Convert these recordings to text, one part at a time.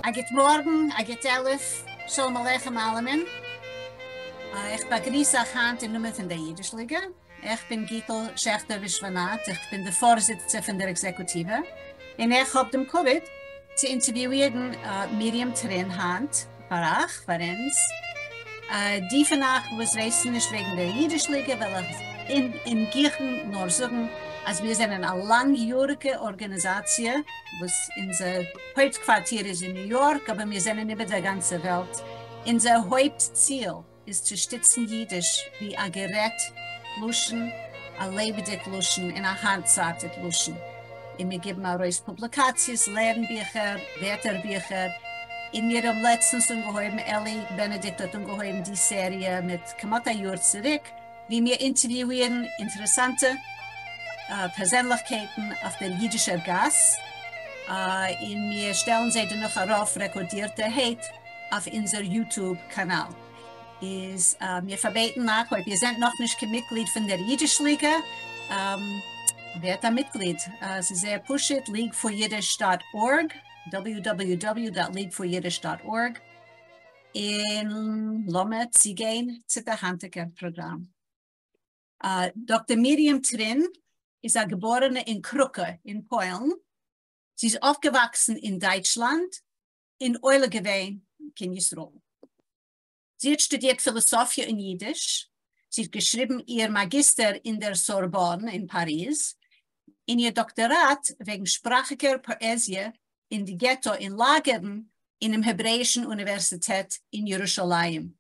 אַ גוט מאָרגן, אַ גוט אלף, שלום עליכם אַלעמען. איך באַגריס אײַך הײַנט אין נאָמען פֿון דער ייִדיש-ליגע. איך בין גיטל שעכטער-ווישוואַנאַט, איך בין די פֿאָרזיצער פֿון דער עקזעקוטיווע, און איך האָב דעם כּבֿוד צו אינטערוויויִרן מרים טרין הײַנט פֿאַר אײַך, פֿאַר אונדז. די פֿון אײַך וואָס ווייסן נישט וועגן דער ייִדיש-ליגע, וועל איך אין גיכן נאָר זאָגן, אַז מיר זענען אַ לאַנג-יאָריקע אָרגאַניזאַציע, וואָס אונדזער הויפּטקוואַרטיר איז אין ניו-יאָרק, אָבער מיר זענען איבער דער גאַנצער וועלט. אונדזער הויפּט-ציל איז צו שטיצן ייִדיש ווי אַ גערעדט לשון, אַ לעבעדיק לשון און אַ הײַנטצײַטיק לשון. און מיר גיבן אַרויס פּובליקאַציעס, לערנביכער, ווערטערביכער. און מיר האָבן לעצטנס אָנגעהויבן, אלי בענעדיקט האָט אָנגעהויבן די סעריע מיט כּמעט אַ יאָר צוריק, ווי מיר אינטערוויואירן אינטערעסאנטע פערזענליכקייטן אויף דער אידישער גאס, און מיר שטעלן זיי דערנאך ארויף רעקארדירטערהייט אויף אונזער YouTube קאנאל. איז מיר פארבעטן אייך, אויב איר זענט נאכנישט קיין מיטגליד פון דער אידיש ליגע, ווערט א מיטגליד. ס'איז זייער פשוט, leagueforyiddish dot org, www dot leagueforyiddish dot org. און לאמיר צוגיין צו דער היינטיגער פראגראם. דאקטער מרים טרין איז א געבארענע אין קראקע אין פוילן. זי איז אויפגעוואקסן אין דייטשלאנד און עולה געווען קיין ישראל. זי האט שטודירט פילאסאפיע און אידיש. זי האט געשריבן איר מאגיסטער אין דער סארבאן אין פאריז, און איר דאקטאראט וועגן שפראכיקער פאעזיע אין די געטא און לאגערן אינעם העברעאישן אוניווערסיטעט אין ירושלים.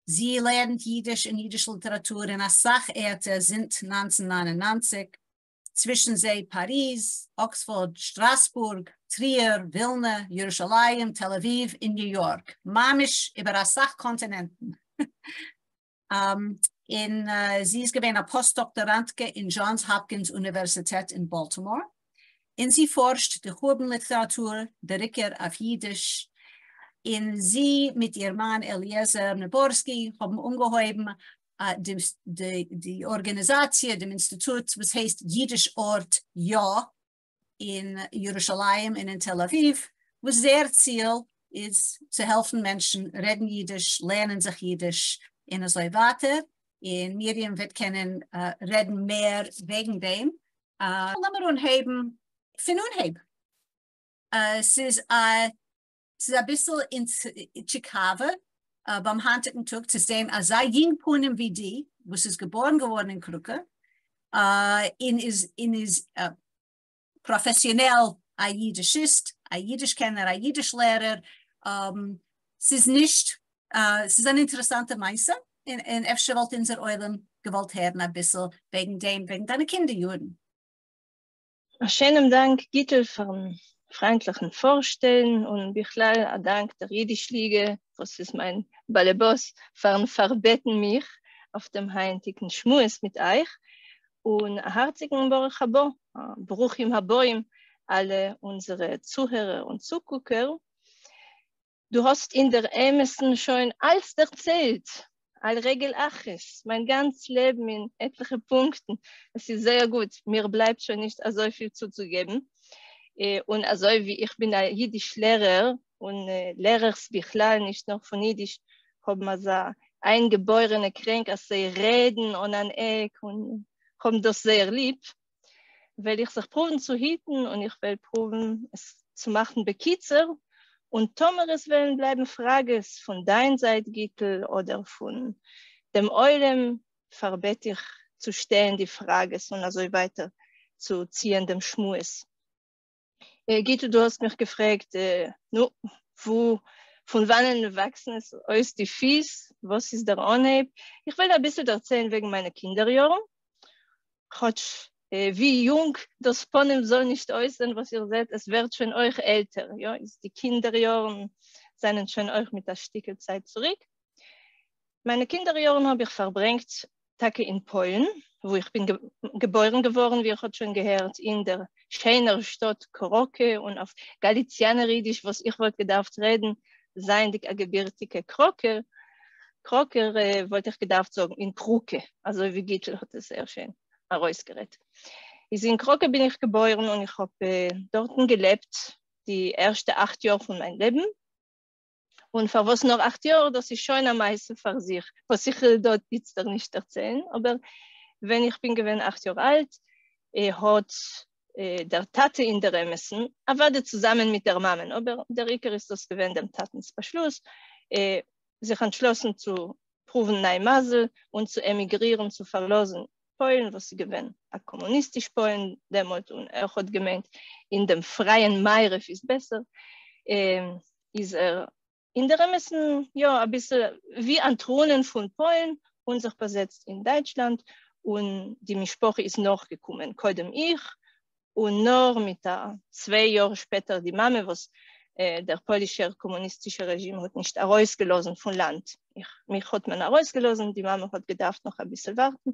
זי לערנט יידיש און יידיש ליטעראטור אין א סך ערטער זינט 1999, צווישן זיי פאריז, אקספארד, שטראסבורג, טריער, ווילנע, ירושלים, תל אביב און ניו יארק, ממש איבער א סך קאנטינענטן. און זי איז געווען א פאסט-דאקטאראנטקע אין דזשאנס האפקינס אוניווערסיטעט אין באלטימאר, און זי פארשט די חורבן ליטעראטור, דער עיקר אויף אידיש, און זי מיט איר מאן אליעזר ניבארסקי האבן אנגעהויבן די ארגאניזאציע, דעם אינסטיטוט וואס הייסט אידיש ארט יא אין ירושלים און אין תל אביב, וואס זייער ציל איז צו העלפן מענטשן רעדן אידיש, לערנען זיך אידיש און אזוי ווייטער, און מרים וועט קענען רעדן מער וועגן דעם. לאמיר אנהייבן פון אנהייב. ס'איז א ס'איז אביסל טשיקאווע ביים היינטיגן טאג צו זען אזא יונג פנים ווי די וואס איז געבארן געווארן אין קראקע און איז און איז פראפעסיאנעל א אידישיסט, א אידיש קענער, א אידיש לערער, ס'איז נישט, ס'איז אן אינטערעסאנטע מעשה, און אפשר וואלט אונזער עולם געוואלט הערן אביסל וועגן דעם, וועגן דיינע קינדער יארן. א שיינעם דאנק גיטל פארן פריינטליכן פארשטעלן, און בכלל א דאנק דער אידיש ליגע וואס איז מיין באלעבאס פארן פארבעטן מיך אויף דעם היינטיגן שמועס מיט אייך, און א הארציגן ברוך הבא, ברוכים הבאים אלע אונזערע צוהערער און צוקוקער. דו האסט אין דער אמת'ן שוין אלץ דערציילט, על רגל אחת, מיין גאנץ לעבן אין עטליכע פונקטן, עס איז זייער גוט, מיר בלייבט שוין נישט אזויפיל צוצוגעבן, און אזוי ווי איך בין א אידיש לערער, און לערערס בכלל, נישט נאר פון אידיש, האבן אזא איינגעבוירענע קרענק אז זיי רעדן אן אן עק און האבן דאס זייער ליב, וועל איך זיך פרואוון צו היטן און איך וועל פרואוון עס צו מאכן בקיצור, און טאמער עס וועלן בלייבן פראגעס פון דיין זייט גיטל אדער פון דעם עולם פארבעט איך צו שטעלן די פראגעס און אזוי ווייטער צו ציען דעם שמועס. גיטל דו האסט מיך געפרעגט, נו, וואו, פון וואנען וואקסן עס אויס די פיס, וואס איז דער אנהייב? איך וועל אביסל דערציילן וועגן מיינע קינדער יארן, כאטש ווי יונג דאס פנים זאל נישט אויסזען וואס איר זעט, עס ווערט שוין אויך עלטער, יא, איז די קינדער יארן זענען שוין אויך מיט א שטיקל צייט צוריק. מיינע קינדער יארן האב איך פארברענגט טאקע אין פוילן, וואו איך בין געבוירן געווארן, ווי איר האט שוין געהערט, אין דער שענער שטאט קראקע, און אויף גאליציאנער אידיש וואס איך וואלט געדארפט רעדן זייענדיג א געבירטיגע קראקער, קראקער וואלט איך געדארפט זאגן אין קרוקע, אזוי ווי גיטל האט עס זייער שיין ארויסגערעדט. איז אין קראקע בין איך געבוירן און איך האב דארטן געלעבט. די ערשטע 8 יאר פון מיין לעבן. און פארוואס נאר 8 יאר, דאס איז שוין א מעשה פאר זיך, וואס איך וויל דא איצטער נישט דערציילן, אבער ווען איך בין געווען 8 יאר אלט, האט דער טאטע אין דער אמת'ן, אוודאי צוזאמען מיט דער מאמען, אבער דער עיקר איז דאס געווען דעם טאטנ'ס באשלוס, זיך אנטשלאסן צו פרואוון ניי מזל און צו עמיגרירן, צו פארלאזן פוילן, וואס איז געווען א קאמוניסטיש פוילן דעמאלט, און ער האט געמיינט אין דעם פרייען מערב איז בעסער, איז ער אין דער אמת'ן יא אביסל ווי אנטרונען פון פוילן און זיך באזעצט אין דייטשלאנד, און די משפחה איז נאכגעקומען, קודם איך, און נאר מיט א 2 יאר שפעטער די מאמע, וואס דער פוילישער קאמוניסטישער רעזשים האט נישט ארויסגעלאזן פון לאנד. מיך האט מען ארויסגעלאזן, די מאמע האט געדארפט נאך אביסל ווארטן,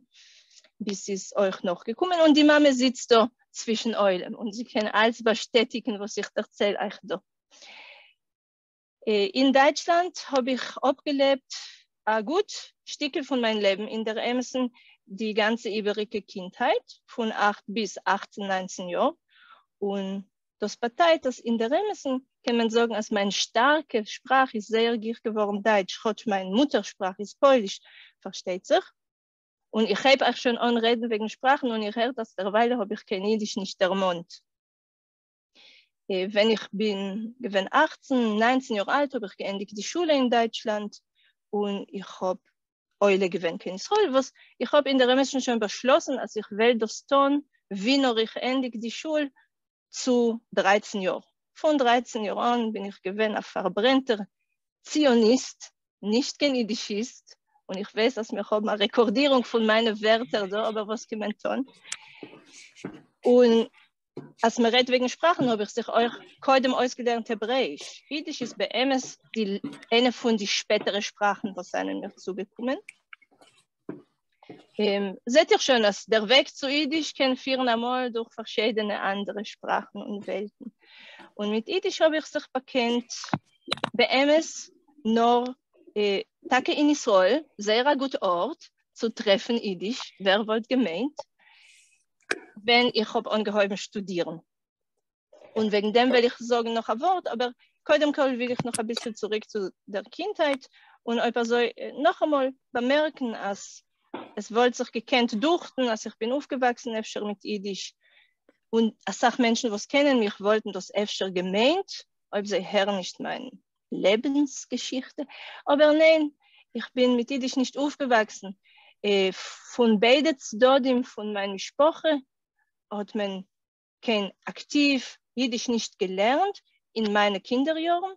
ביז זי איז אויך נאכגעקומען, און די מאמע זיצט דא צווישן עולם, און זי קען אלץ באשטעטיגן וואס איך דערצייל אייך דא. אין דייטשלאנד האב איך אפגעלעבט א גוט שטיקל פון מיין לעבן, אין דער אמת'ן די גאנצע איבעריגע קינדהייט, פון 8 ביז 18, 19 יאר, און דאס באטייט אז אין דער אמת'ן קען מען זאגן אז מיין שטארקע שפראך איז זייער גיך געווארן דייטש, כאטש מיין מוטערשפראך איז פויליש, פארשטייט זיך. און איך הייב אייך שוין אן רעדן וועגן שפראכן און איר הערט אז דערווייל האב איך קיין אידיש נישט דערמאנט. ווען איך בין געווען 18, 19 יאר אלט האב איך געענדיגט די שולע אין דייטשלאנד און איך האב עולה געווען קיין ישראל, וואס איך האב אין דער אמת'ן שוין באשלאסן אז איך וועל דאס טון ווי נאר איך ענדיג די שול צו 13 יאר. פון 13 יאר אן בין איך געווען א פארברענטער ציוניסט, נישט קיין אידישיסט, און איך ווייס אז מיר האבן א רעקארדירונג פון מיינע ווערטער דא, אבער וואס קען מען טון? און אז מען רעדט וועגן שפראכן האב איך זיך אויך קודם אויסגעלערנט העברעאיש. אידיש איז באמת די איינע פון די שפעטערע שפראכן וואס זענען מיר צוגעקומען. זעט איר שוין אז דער וועג צו אידיש קען פירן אמאל דורך פארשידענע אנדערע שפראכן און וועלטן. און מיט אידיש האב איך זיך באקענט באמת נאר טאקע אין ישראל, זייער א גוט ארט צו טרעפן אידיש, ווער וואלט געמיינט, ווען איך האב אנגעהויבן שטודירן. און וועגן דעם וועל איך זאגן נאך א ווארט, אבער קודם כל וויל איך נאך אביסל צוריק צו דער קינדהייט, און אויב אזוי נאכאמאל באמערקן אז עס וואלט זיך געקענט דוכטן אז איך בין אויפגעוואקסן אפשר מיט אידיש, און אסאך מענטשן וואס קענען מיך וואלטן דאס אפשר געמיינט, אויב זיי הערן נישט מיין לעבנסגעשיכטע, אבער ניין, איך בין מיט אידיש נישט אויפגעוואקסן. פון ביידע צדדים פון מיין משפחה האט מען קיין אקטיוו אידיש נישט געלערנט אין מיינע קינדער יארן.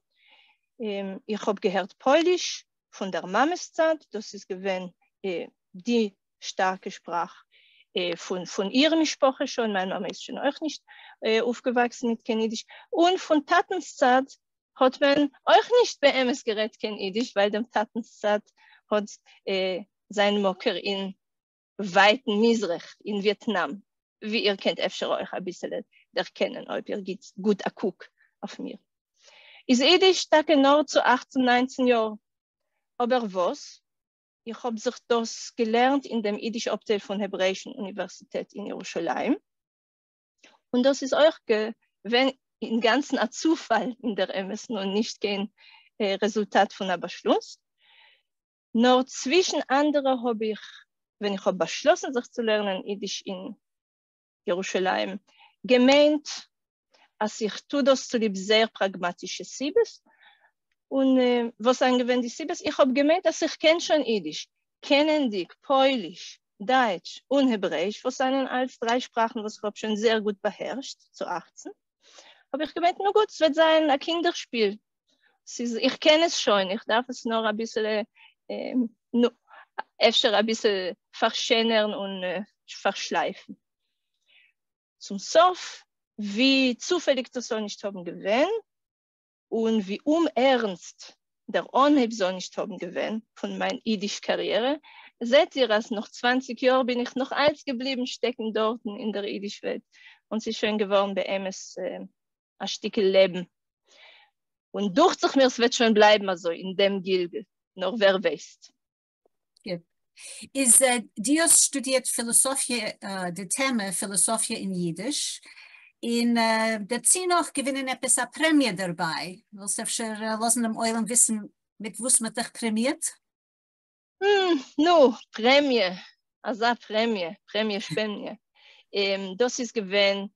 איך האב געהערט פויליש פון דער מאמע'ס צד, דאס איז געווען די שטארקע שפראך פון איר משפחה שוין, מיין מאמע איז שוין אויך נישט אויפגעוואקסן מיט קיין אידיש, און פון טאטנ'ס צד האט מען אויך נישט באמת גערעדט קיין אידיש, ווייל דעם טאטנ'ס צד האט זיין מקור אין ווייטן מזרח, אין וויעטנאם, ווי איר קענט אפשר אויך אביסעלע דערקענען אויב איר גיט גוט א קוק אויף מיר. איז אידיש טאקע נאר צו 18, 19 יאר, אבער וואס? איך האב זיך דאס געלערנט אין דעם אידיש אפטייל פון העברעאישן אוניווערסיטעט אין ירושלים, און דאס איז אויך געווען אינגאנצן א צופאל אין דער אמת'ן און נישט קיין רעזולטאט פון א באשלוס. נאר צווישן אנדערע האב איך, ווען איך האב באשלאסן זיך צו לערנען אידיש אין ירושלים, געמיינט אז איך טו דאס צוליב זייער פראגמאטישע סיבות. און וואס זענען געווען די סיבות? איך האב געמיינט אז איך קען שוין אידיש, קענענדיג פויליש, דייטש און העברעאיש, וואס זענען אלס דריי שפראכן וואס איך האב שוין זייער גוט באהערשט צו 18, האב איך געמיינט, נו גוט, ס'וועט זיין א קינדערשפיל, ס'איז, איך קען עס שוין, איך דארף עס נאר אביסעלע, נו, אפשר אביסל פארשענערן און פארשלייפן. צום סוף, ווי צופעליג דאס זאל נישט האבן געווען, און ווי אומערנסט דער אנהייב זאל נישט האבן געווען פון מיין אידיש קאריערע, זעט איר אז נאך 20 יאר בין איך נאך אלץ געבליבן שטעקן דארטן אין דער אידיש וועלט, און ס'איז שוין געווארן באמת א שטיקל לעבן. און דוכט זיך מיר, ס'וועט שוין בלייבן אזוי אין דעם גלגול, נאר ווער ווייסט. איז דו האסט שטודירט פילאסאפיע, די טעמע פילאסאפיע אין אידיש. און דערצו נאך געווינען עפעס א פרעמיע דערביי. ווילסט אפשר לאזן דעם עולם וויסן מיט וואס מ'האט דיך פרעמירט? נו, פרעמיע, אזא פרעמיע, פרעמיע שפעמיע. דאס איז געווען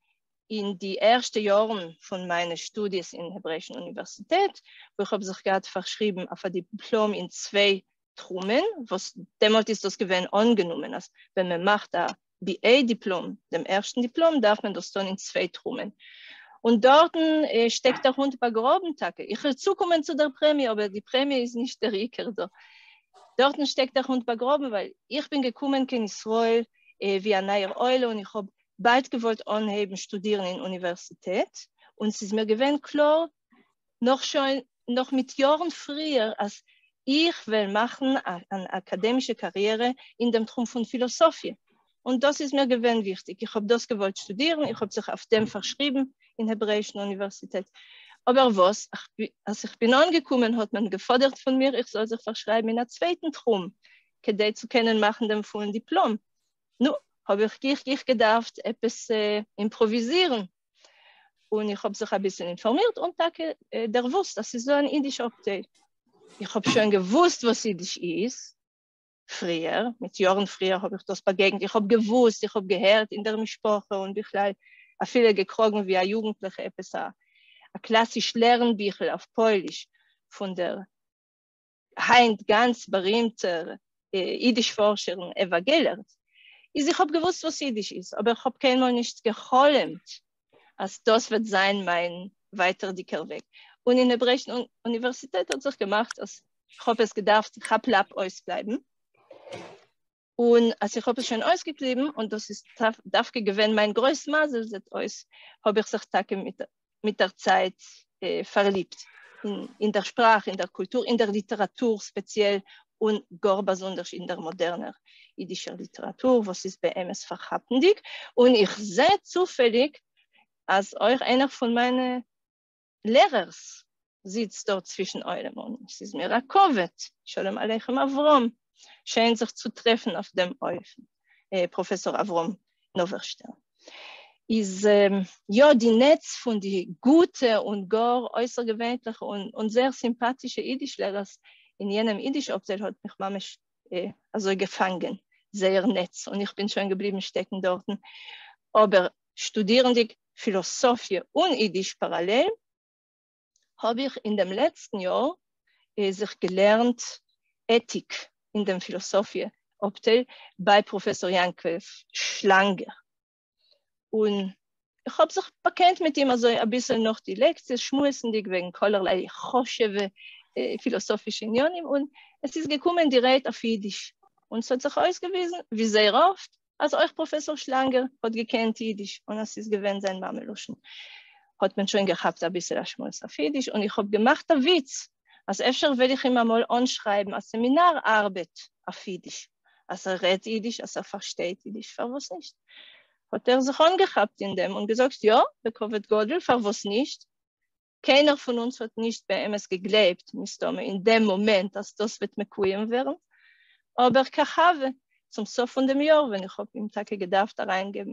אין די ערשטע יארן פון מיינע שטודיעס אין העברעאישן אוניווערסיטעט, וואו איך האב זיך געהאט פארשריבן אויף א דיפלאם אין צוויי תחומען, וואס דעמאלט איז דאס געווען אנגענומען אז ווען מען מאכט א BA דיפלאם, דעם ערשטן דיפלאם, דארף מען דאס טון אין צוויי תחומען. און דארטן שטעקט דער הונט באגראבן טאקע. איך וועל צוקומען צו דער פרעמיע, אבער די פרעמיע איז נישט דער עיקר דא. דארטן שטעקט דער הונט באגראבן, ווייל איך בין געקומען קיין ישראל ווי א נייער עולה און איך האב באלד געוואלט אנהייבן שטודירן אין אוניווערסיטעט, און ס'איז מיר געווען קלאר נאך שוין נאך מיט יארן פריער אז איך וועל מאכן אן אקאדעמישע קאריערע אין דעם תחום פון פילאסאפיע, און דאס איז מיר געווען וויכטיג, איך האב דאס געוואלט שטודירן, איך האב זיך אויף דעם פארשריבן אין העברעאישן אוניווערסיטעט. אבער וואס, אז איך בין אנגעקומען האט מען געפאדערט פון מיר איך זאל זיך פארשרייבן אין א צווייטן תחום כדי צו קענען מאכן דעם פולן דיפלאם. נו, האב איך גיך גיך געדארפט עפעס אימפראוויזירן, און איך האב זיך אביסל אינפארמירט און טאקע דערוואוסט אז ס'איז דא אן אידיש אפטייל. איך האב שוין געוואוסט וואס אידיש איז פריער, מיט יארן פריער האב איך דאס באגעגנט, איך האב געוואוסט, איך האב געהערט אין דער משפחה און בכלל אפילו געקראגן ווי א יוגנטליכע עפעס א קלאסיש לערנביכל אויף פויליש פון דער היינט גאנץ בארימטער אידיש פארשערין עווא געלערט, איז איך האב געוואוסט וואס אידיש איז, אבער איך האב קיינמאל נישט גע'חלומ'ט אז דאס וועט זיין מיין ווייטערדיגער וועג. און אין העברעאישן אוניווערסיטעט האט זיך געמאכט אז איך האב עס געדארפט כאפ-לאפ אויסקלייבן, און אז איך האב עס שוין אויסגעקליבן, און דאס איז דווקא געווען מיין גרויס מזל זעט אויס, האב איך זיך טאקע מיט דער צייט פארליבט אין דער שפראך, אין דער קולטור, אין דער ליטעראטור ספעציעל, און גאר באזונדערש אין דער מאדערנער אידישער ליטעראטור, וואס איז באמת פארכאפנדיג. און איך זע צופעליג אז אויך איינער פון מיינע לערערס זיצט דארט צווישן עולם און ס'איז מיר א כבוד, שלום עליכם אברהם, שיין זיך צו טרעפן אויף דעם אופן, פראפעסאר אברהם נאווערשטערן. איז יא די נעץ פון די גוטע און גאר אויסערגעווענליכע און זייער סימפאטישע אידיש לערערס אין יענעם אידיש אפטייל האט מיך ממש אזוי געפאנגען זייער נעץ און איך בין שוין געבליבן שטעקן דארטן, אבער שטודירנדיג פילאסאפיע און אידיש פאראלעל, האב איך אין דעם לעצטן יאר זיך געלערנט עטיק אין דעם פילאסאפיע אפטייל ביי פראפעסאר יעקב שלאנגער, און איך האב זיך באקענט מיט אים אזוי אביסל נאך די לעקציעס, שמועסנדיג וועגן כלערליי חשוב'ע פילאסאפישע עניינים, און עס איז געקומען די רייד אויף אידיש, און ס'האט זיך אויסגעוויזן, ווי זייער אפט, אז אויך פראפעסאר שלאנגער האט געקענט אידיש און אז ס'איז געווען זיין מאמע לשון, האט מען שוין געכאפט אביסל א שמועס אויף אידיש, און איך האב געמאכט א וויץ אז אפשר וועל איך אים אמאל אנשרייבן א סעמינאר ארבעט אויף אידיש, אז ער רעדט אידיש, אז ער פארשטייט אידיש, פארוואס נישט? האט ער זיך אנגעכאפט אין דעם און געזאגט יא, בכבוד גדול, פארוואס נישט? קיינער פון אונז האט נישט באמת געגלייבט, מסתמא אין דעם מאמענט, אז דאס וועט מקוים ווערן, אבער כך הווה, צום סוף פון דעם יאר, ווען איך האב אים טאקע געדארפט אריינגעבן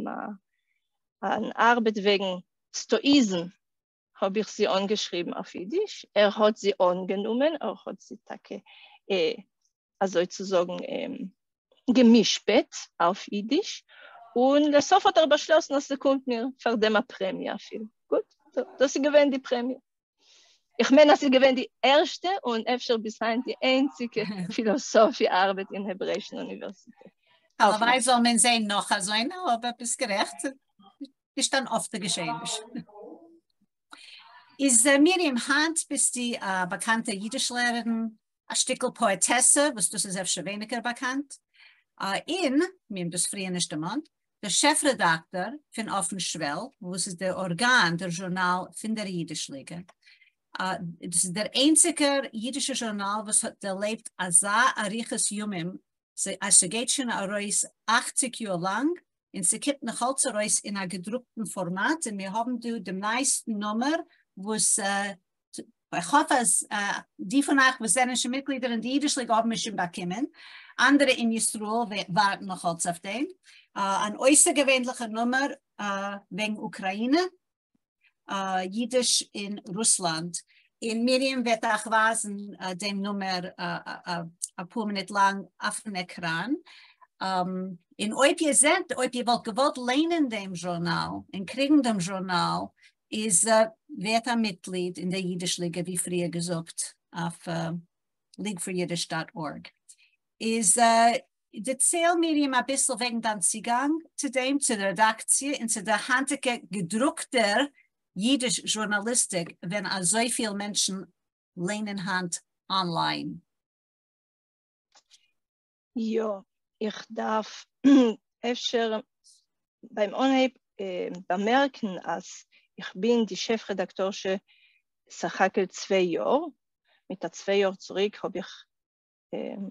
אן ארבעט וועגן סטאאיזם, האב איך זי אנגעשריבן אויף אידיש, ער האט זי אנגענומען, ער האט זי טאקע אזוי צו זאגן גע'משפט אויף אידיש, און לסוף האט ער באשלאסן אז ס'קומט מיר פאר דעם א פרעמיע אפילו. גוט, דאס איז געווען די פרעמיע. איך מיין אז ס'איז געווען די ערשטע און אפשר ביז היינט די איינציגע פילאסאפיע ארבעט אין העברעאישן אוניווערסיטעט. הלוואי זאל מען זען נאך אזוינע, אבער ביסט גערעכט, נישט אן אפטע געשעעניש. איז מרים, היינט ביסטו א באקאנטע אידיש לערערין, א שטיקל פאעטעסע, וואס דאס איז אפשר ווייניגער באקאנט, און, מיר האבן דאס פריער נישט דערמאנט, דער שעף רעדאקטאר פון אויפן שוועל, וואס איז דער ארגאן, דער זשורנאל פון דער אידיש ליגע. דאס איז דער איינציגער אידישער זשורנאל וואס האט דערלעבט אזא אריכות ימים, אז ס'גייט שוין ארויס 80 יאר לאנג, און ס'קומט נאך אלץ ארויס אין א געדרוקטן פארמאט, און מיר האבן דא דעם נייעסטן נומער וואס איך האף אז די פון אייך וואס זענען שוין מיטגלידער אין די אידיש ליגע האבן עס שוין באקומען, אנדערע אין ישראל ווארטן נאך אלץ אויף דעם, אן אויסערגעווענליכער נומער וועגן אוקראינע. ייִדיש אין רוסלאַנד. און מרים וועט אײַך ווײַזן דעם נומער אַ פּאָר מינוט לאַנג אויפֿן עקראַן. און אויב איר זענט, אויב איר וואָלט געוואָלט לייענען דעם זשורנאַל און קריגן דעם זשורנאַל, איז ווערט אַ מיטגליד אין דער ייִדיש-ליגע, ווי פֿריִער געזאָגט, אויף leagueforyidish.org. איז דערצייל, מרים, אַ ביסל וועגן דײַן צוגאַנג צו דעם, צו דער רעדאַקציע און צו דער הײַנטיקער געדרוקטער ייִדיש-זשורנאַליסטיק, ווען אַזוי פֿיל מענטשן לייענען הײַנט אָנלײַן. יאָ, איך דאַרף אפֿשר בײַם אָנהייב באַמערקן, אַז איך בין די שעף-רעדאַקטאָרשע סך־הכּל 2 יאָר. מיט אַ 2 יאָר צוריק האָב איך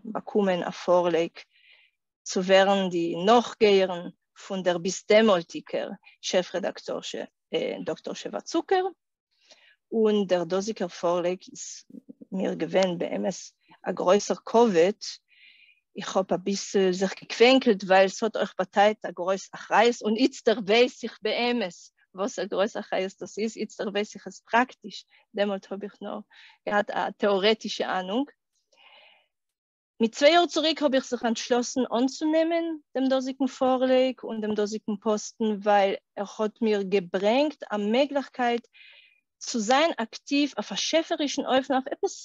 באַקומען אַ פֿאָרלייג צו ווערן די נאָכגייערין פֿון דער ביז דעמאָלטיקער שעף-רעדאַקטאָרשע דאָקטאָר שבֿע צוקער. און דער דאָזיקער פֿאָרלייג איז מיר געווען באמת אַ גרויסער כּבֿוד. איך האָב אַ ביסל זיך געקווענקלט, ווײַל עס האָט אויך באַטייט אַ גרויס אַחריות, און איצטער ווייס איך באמת, וואָס אַ גרויס אַחריות דאָס איז, איצטער ווייס איך עס פּראַקטיש, דעמאָלט האָב איך נאָר געהאַט אַ טעאָרעטישע אַנונג. מיט 2 יאָר צוריק האָב איך זיך אַנטשלאָסן אָנצונעמען דעם דאָזיקן פֿאָרלייג און דעם דאָזיקן פּאָסטן, ווײַל ער האָט מיר געברענגט אַ מעגלעכקייט צו זײַן אַקטיוו אויף אַ שעפֿערישן אופֿן, אויף עפּעס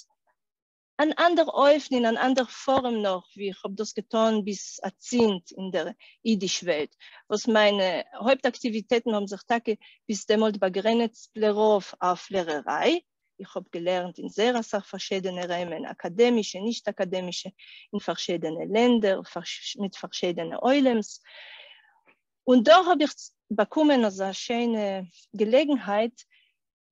אַן אַנדער אופֿן, אין אַן אַנדער פֿאָרעם נאָך, ווי איך האָב דאָס געטאָן ביז אַצינד אין דער ייִדיש-וועלט, וואָס מײַנע הויפּט-אַקטיוויטעטן האָבן זיך טאַקע ביז דעמאָלט באַגרענעצט לרובֿ אויף לערערײַ. איך האָב געלערנט אין זייער אַ סך פֿאַרשיידענע ראַמען, אַקאַדעמישע, נישט-אַקאַדעמישע, אין פֿאַרשיידענע לענדער, מיט פֿאַרשיידענע עולמס. און דאָ האָב איך באַקומען אַזאַ שיינע געלעגנהייט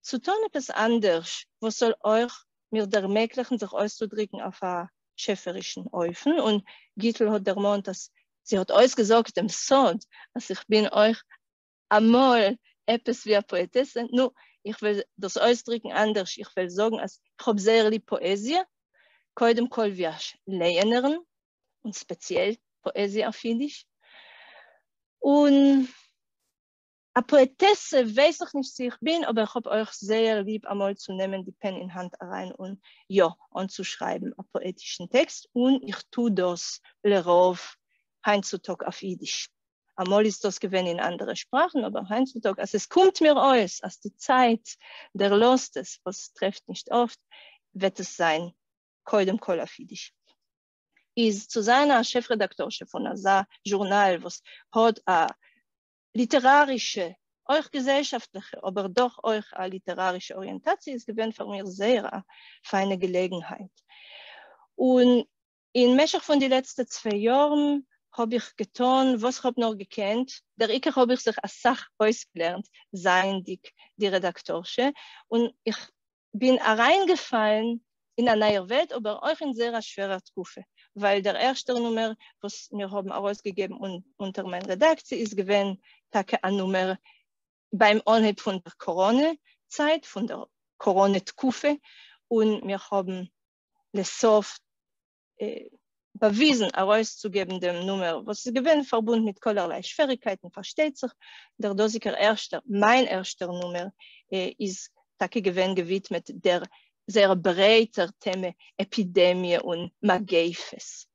צו טאָן עפּעס אַנדערש, וואָס זאָל אויך מיר דערמעגלעכן זיך אויסצודריקן אויף אַ שעפֿערישן אופֿן. און גיטל האָט דערמאָנט, אַז זי האָט אויסגעזאָגט דעם סוד, אַז איך בין אויך אַ מאָל עפּעס ווי אַ פּאָעטעסע. נו, איך וועל דאָס אויסדריקן אַנדערש. איך וועל זאָגן, אַז איך האָב זייער ליב פּאָעזיע, קודם כּל ווי אַ לייענערין, און ספּעציעל פּאָעזיע אויף ייִדיש. און אַ פּאָעטעסע ווייס איך נישט צי איך בין, אָבער איך האָב אויך זייער ליב אַ מאָל צו נעמען די פּען אין האַנט אַרײַן און יאָ, אָנצושרײַבן אַ פּאָעטישן טעקסט, און איך טו דאָס לרוב הײַנט צו טאָג אויף ייִדיש. אַ מאָל איז דאָס געווען אין אַנדערע שפּראַכן, אָבער הײַנט צו טאָג, אַז עס קומט מיר אויס, אַז די צײַט דערלאָזט עס, וואָס טרעפֿט נישט אָפֿט, וועט עס זײַן קודם כּל אויף ייִדיש. איז צו זײַן אַ שעף-רעדאַקטאָרשע פֿון אַזאַ זשורנאַל, וואָס האָט אַ ליטעראַרישע, אויך געזעלשאַפֿטלעכע, אָבער דאָך אויך אַ ליטעראַרישע אָריענטאַציע, איז געווען פֿאַר מיר זייער אַ פֿײַנע געלעגנהייט. און אין משך פֿון די לעצטע 2 יאָרן האָב איך געטאָן, וואָס כ'האָב נאָר געקענט. דער עיקר האָב איך זיך אַ סך אויסגעלערנט, זײַענדיק די רעדאַקטאָרשע, און איך בין אַרײַנגעפֿאַלן אין אַ נײַער וועלט, אָבער אויך אין זייער אַ שווערער תּקופֿה, ווײַל דער ערשטער נומער, וואָס מיר האָבן אַרויסגעגעבן אונטער מײַן רעדאַקציע, איז געווען טאַקע אַ נומער בײַם אָנהייב פֿון דער קאָראָנע-צײַט, פֿון דער קאָראָנע-תּקופֿה, און מיר האָבן לסוף באַוויזן אַרויסצוגעבן דעם נומער, וואָס איז געווען פֿאַרבונדן מיט כּלערליי שוועריקייטן, פֿאַרשטייט זיך. דער דאָזיקער ערשטער, מײַן ערשטער נומער, איז טאַקע געווען געווידמעט דער זייער ברייטער טעמע עפּידעמיע און מגפֿות.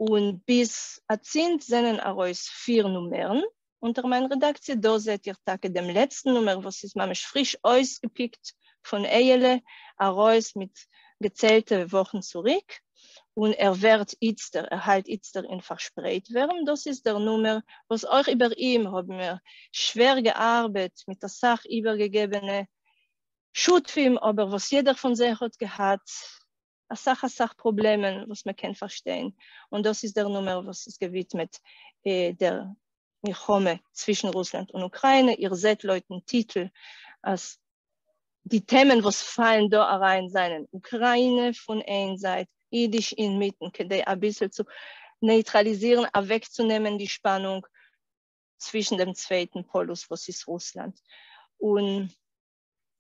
און ביז אַצינד זענען אַרויס 4 נומערן אונטער מײַן רעדאַקציע. דאָ זעט איר טאַקע דעם לעצטן נומער, וואָס איז ממש פֿריש אויסגעפּיקט פֿון אייעלע, אַרויס מיט געציילטע וואָכן צוריק, און ער ווערט איצטער, ער האַלט איצטער אין פֿאַרשפּרייט ווערן. דאָס איז דער נומער, וואָס אויך איבער אים האָבן מיר שווער געאַרבעט מיט אַ סך איבערגעגעבענע שותפֿים, אָבער וואָס יעדער פֿון זיי האָט געהאַט אַ סך, אַ סך פּראָבלעמען, וואָס מען קען פֿאַרשטיין. און דאָס איז דער נומער, וואָס איז געווידמעט דער מלחמה צווישן רוסלאַנד און אוקראַיִנע. איר זעט לויטן טיטל, אַז די טעמען, וואָס פֿאַלן דאָ אַרײַן, זײַנען אוקראַיִנע פֿון איין זײַט, ייִדיש אין מיטן, כּדי אַ ביסל צו נייטראַליזירן, אַוועקצונעמען די שפּאַנונג צווישן דעם צווייטן פּאָלוס, וואָס איז רוסלאַנד. און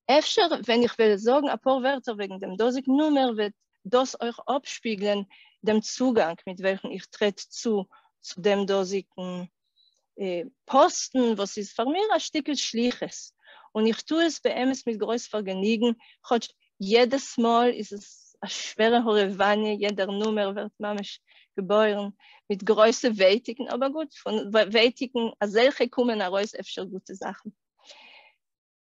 אפֿשר, ווען איך וועל זאָגן אַ פּאָר ווערטער וועגן דעם דאָזיקן נומער, וועט דאָס אויך אָפּשפּיגלען דעם צוגאַנג, מיט וועלכן איך טרעט צו צו דעם דאָזיקן פּאָסטן, וואָס איז פֿאַר מיר אַ שטיקל שליחות. און איך טו עס באמת מיט גרויס פארגעניגן, כאטש יעדעס מאל איז עס א שווערע הארעוואניע, יעדער נומער ווערט ממש געבוירן מיט גרויסע ווייטיקן, אבער גוט, פון ווייטיקן אזעלכע קומען ארויס אפשר גוטע זאכן.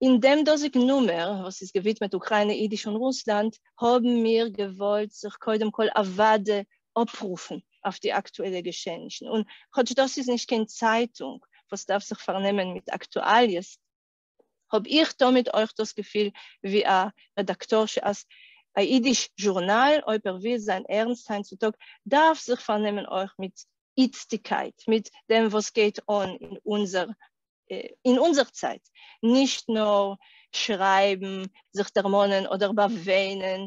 אין דעם דאזיגן נומער, וואס איז געווידמעט אוקראינע, אידיש און רוסלאנד, האבן מיר געוואלט זיך קודם כל אוודאי אפרופן אויף די אקטועלע געשעענישן, און כאטש דאס איז נישט קיין צייטונג וואס דארף זיך פארנעמען מיט אקטואליעס, האב איך תמיד אויך דאס געפיל ווי א רעדאקטארשע אז א אידיש זשורנאל, אויב ער וויל זיין ערנסט היינט צו טאג, דארף זיך פארנעמען אויך מיט איצטיגקייט, מיט דעם וואס גייט אן אין אונזער אין אונזער צייט, נישט נאר שרייבן, זיך דערמאנען אדער באוויינען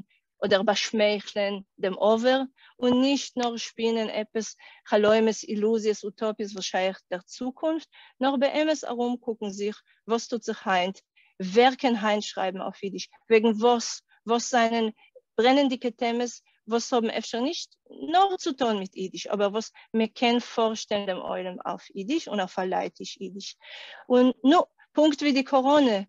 אדער באשמייכלען דעם עבר, און נישט נאר שפינען עפעס חלומות, אילוזיעס, אוטאפיעס וואס שייך דער צוקונפט, נאר באמת ארומקוקן זיך וואס טוט זיך היינט, ווער קען היינט שרייבן אויף אידיש, וועגן וואס, וואס זענען ברענענדיגע טעמעס וואס האבן אפשר נישט נאר צו טון מיט אידיש, אבער וואס מען קען פארשטעלן דעם עולם אויף אידיש און אויף א לייטיש אידיש. און נו, פונקט ווי די קאראנע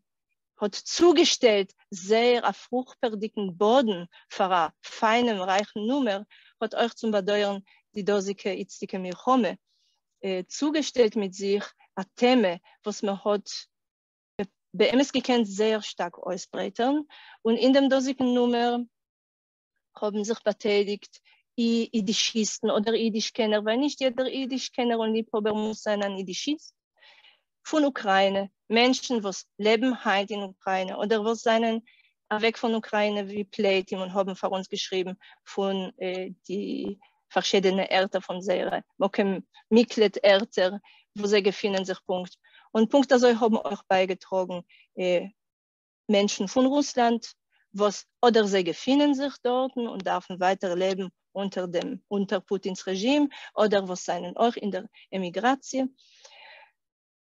האט צוגעשטעלט זייער א פרוכפערדיגן באדן פאר א פיינעם רייכן נומער, האט אויך צום באדויערן די דאזיגע איצטיגע מלחמה צוגעשטעלט מיט זיך א טעמע וואס מען האט באמת געקענט זייער שטארק אויסברייטערן, און אין דעם דאזיגן נומער האבן זיך באטייליגט אי אידישיסטן אדער אידיש-קענער, ווייל נישט יעדער אידיש-קענער און ליבהאבער מוז זיין אן אידישיסט, פון אוקראינע, מענטשן וואס לעבן היינט אין אוקראינע אדער וואס זענען אוועק פון אוקראינע ווי פליטים און האבן פאר אונז געשריבן פון די פארשידענע ערטער פון זייערע מקום מקלט ערטער וואו זיי געפינען זיך פונקט, און פונקט אזוי האבן אויך בייגעטראגן מענטשן פון רוסלאנד וואס אדער זיי געפינען זיך דארטן און דארפן ווייטער לעבן אונטער דעם אונטער פוטין'ס רעזשים, אדער וואס זענען אויך אין דער עמיגראציע.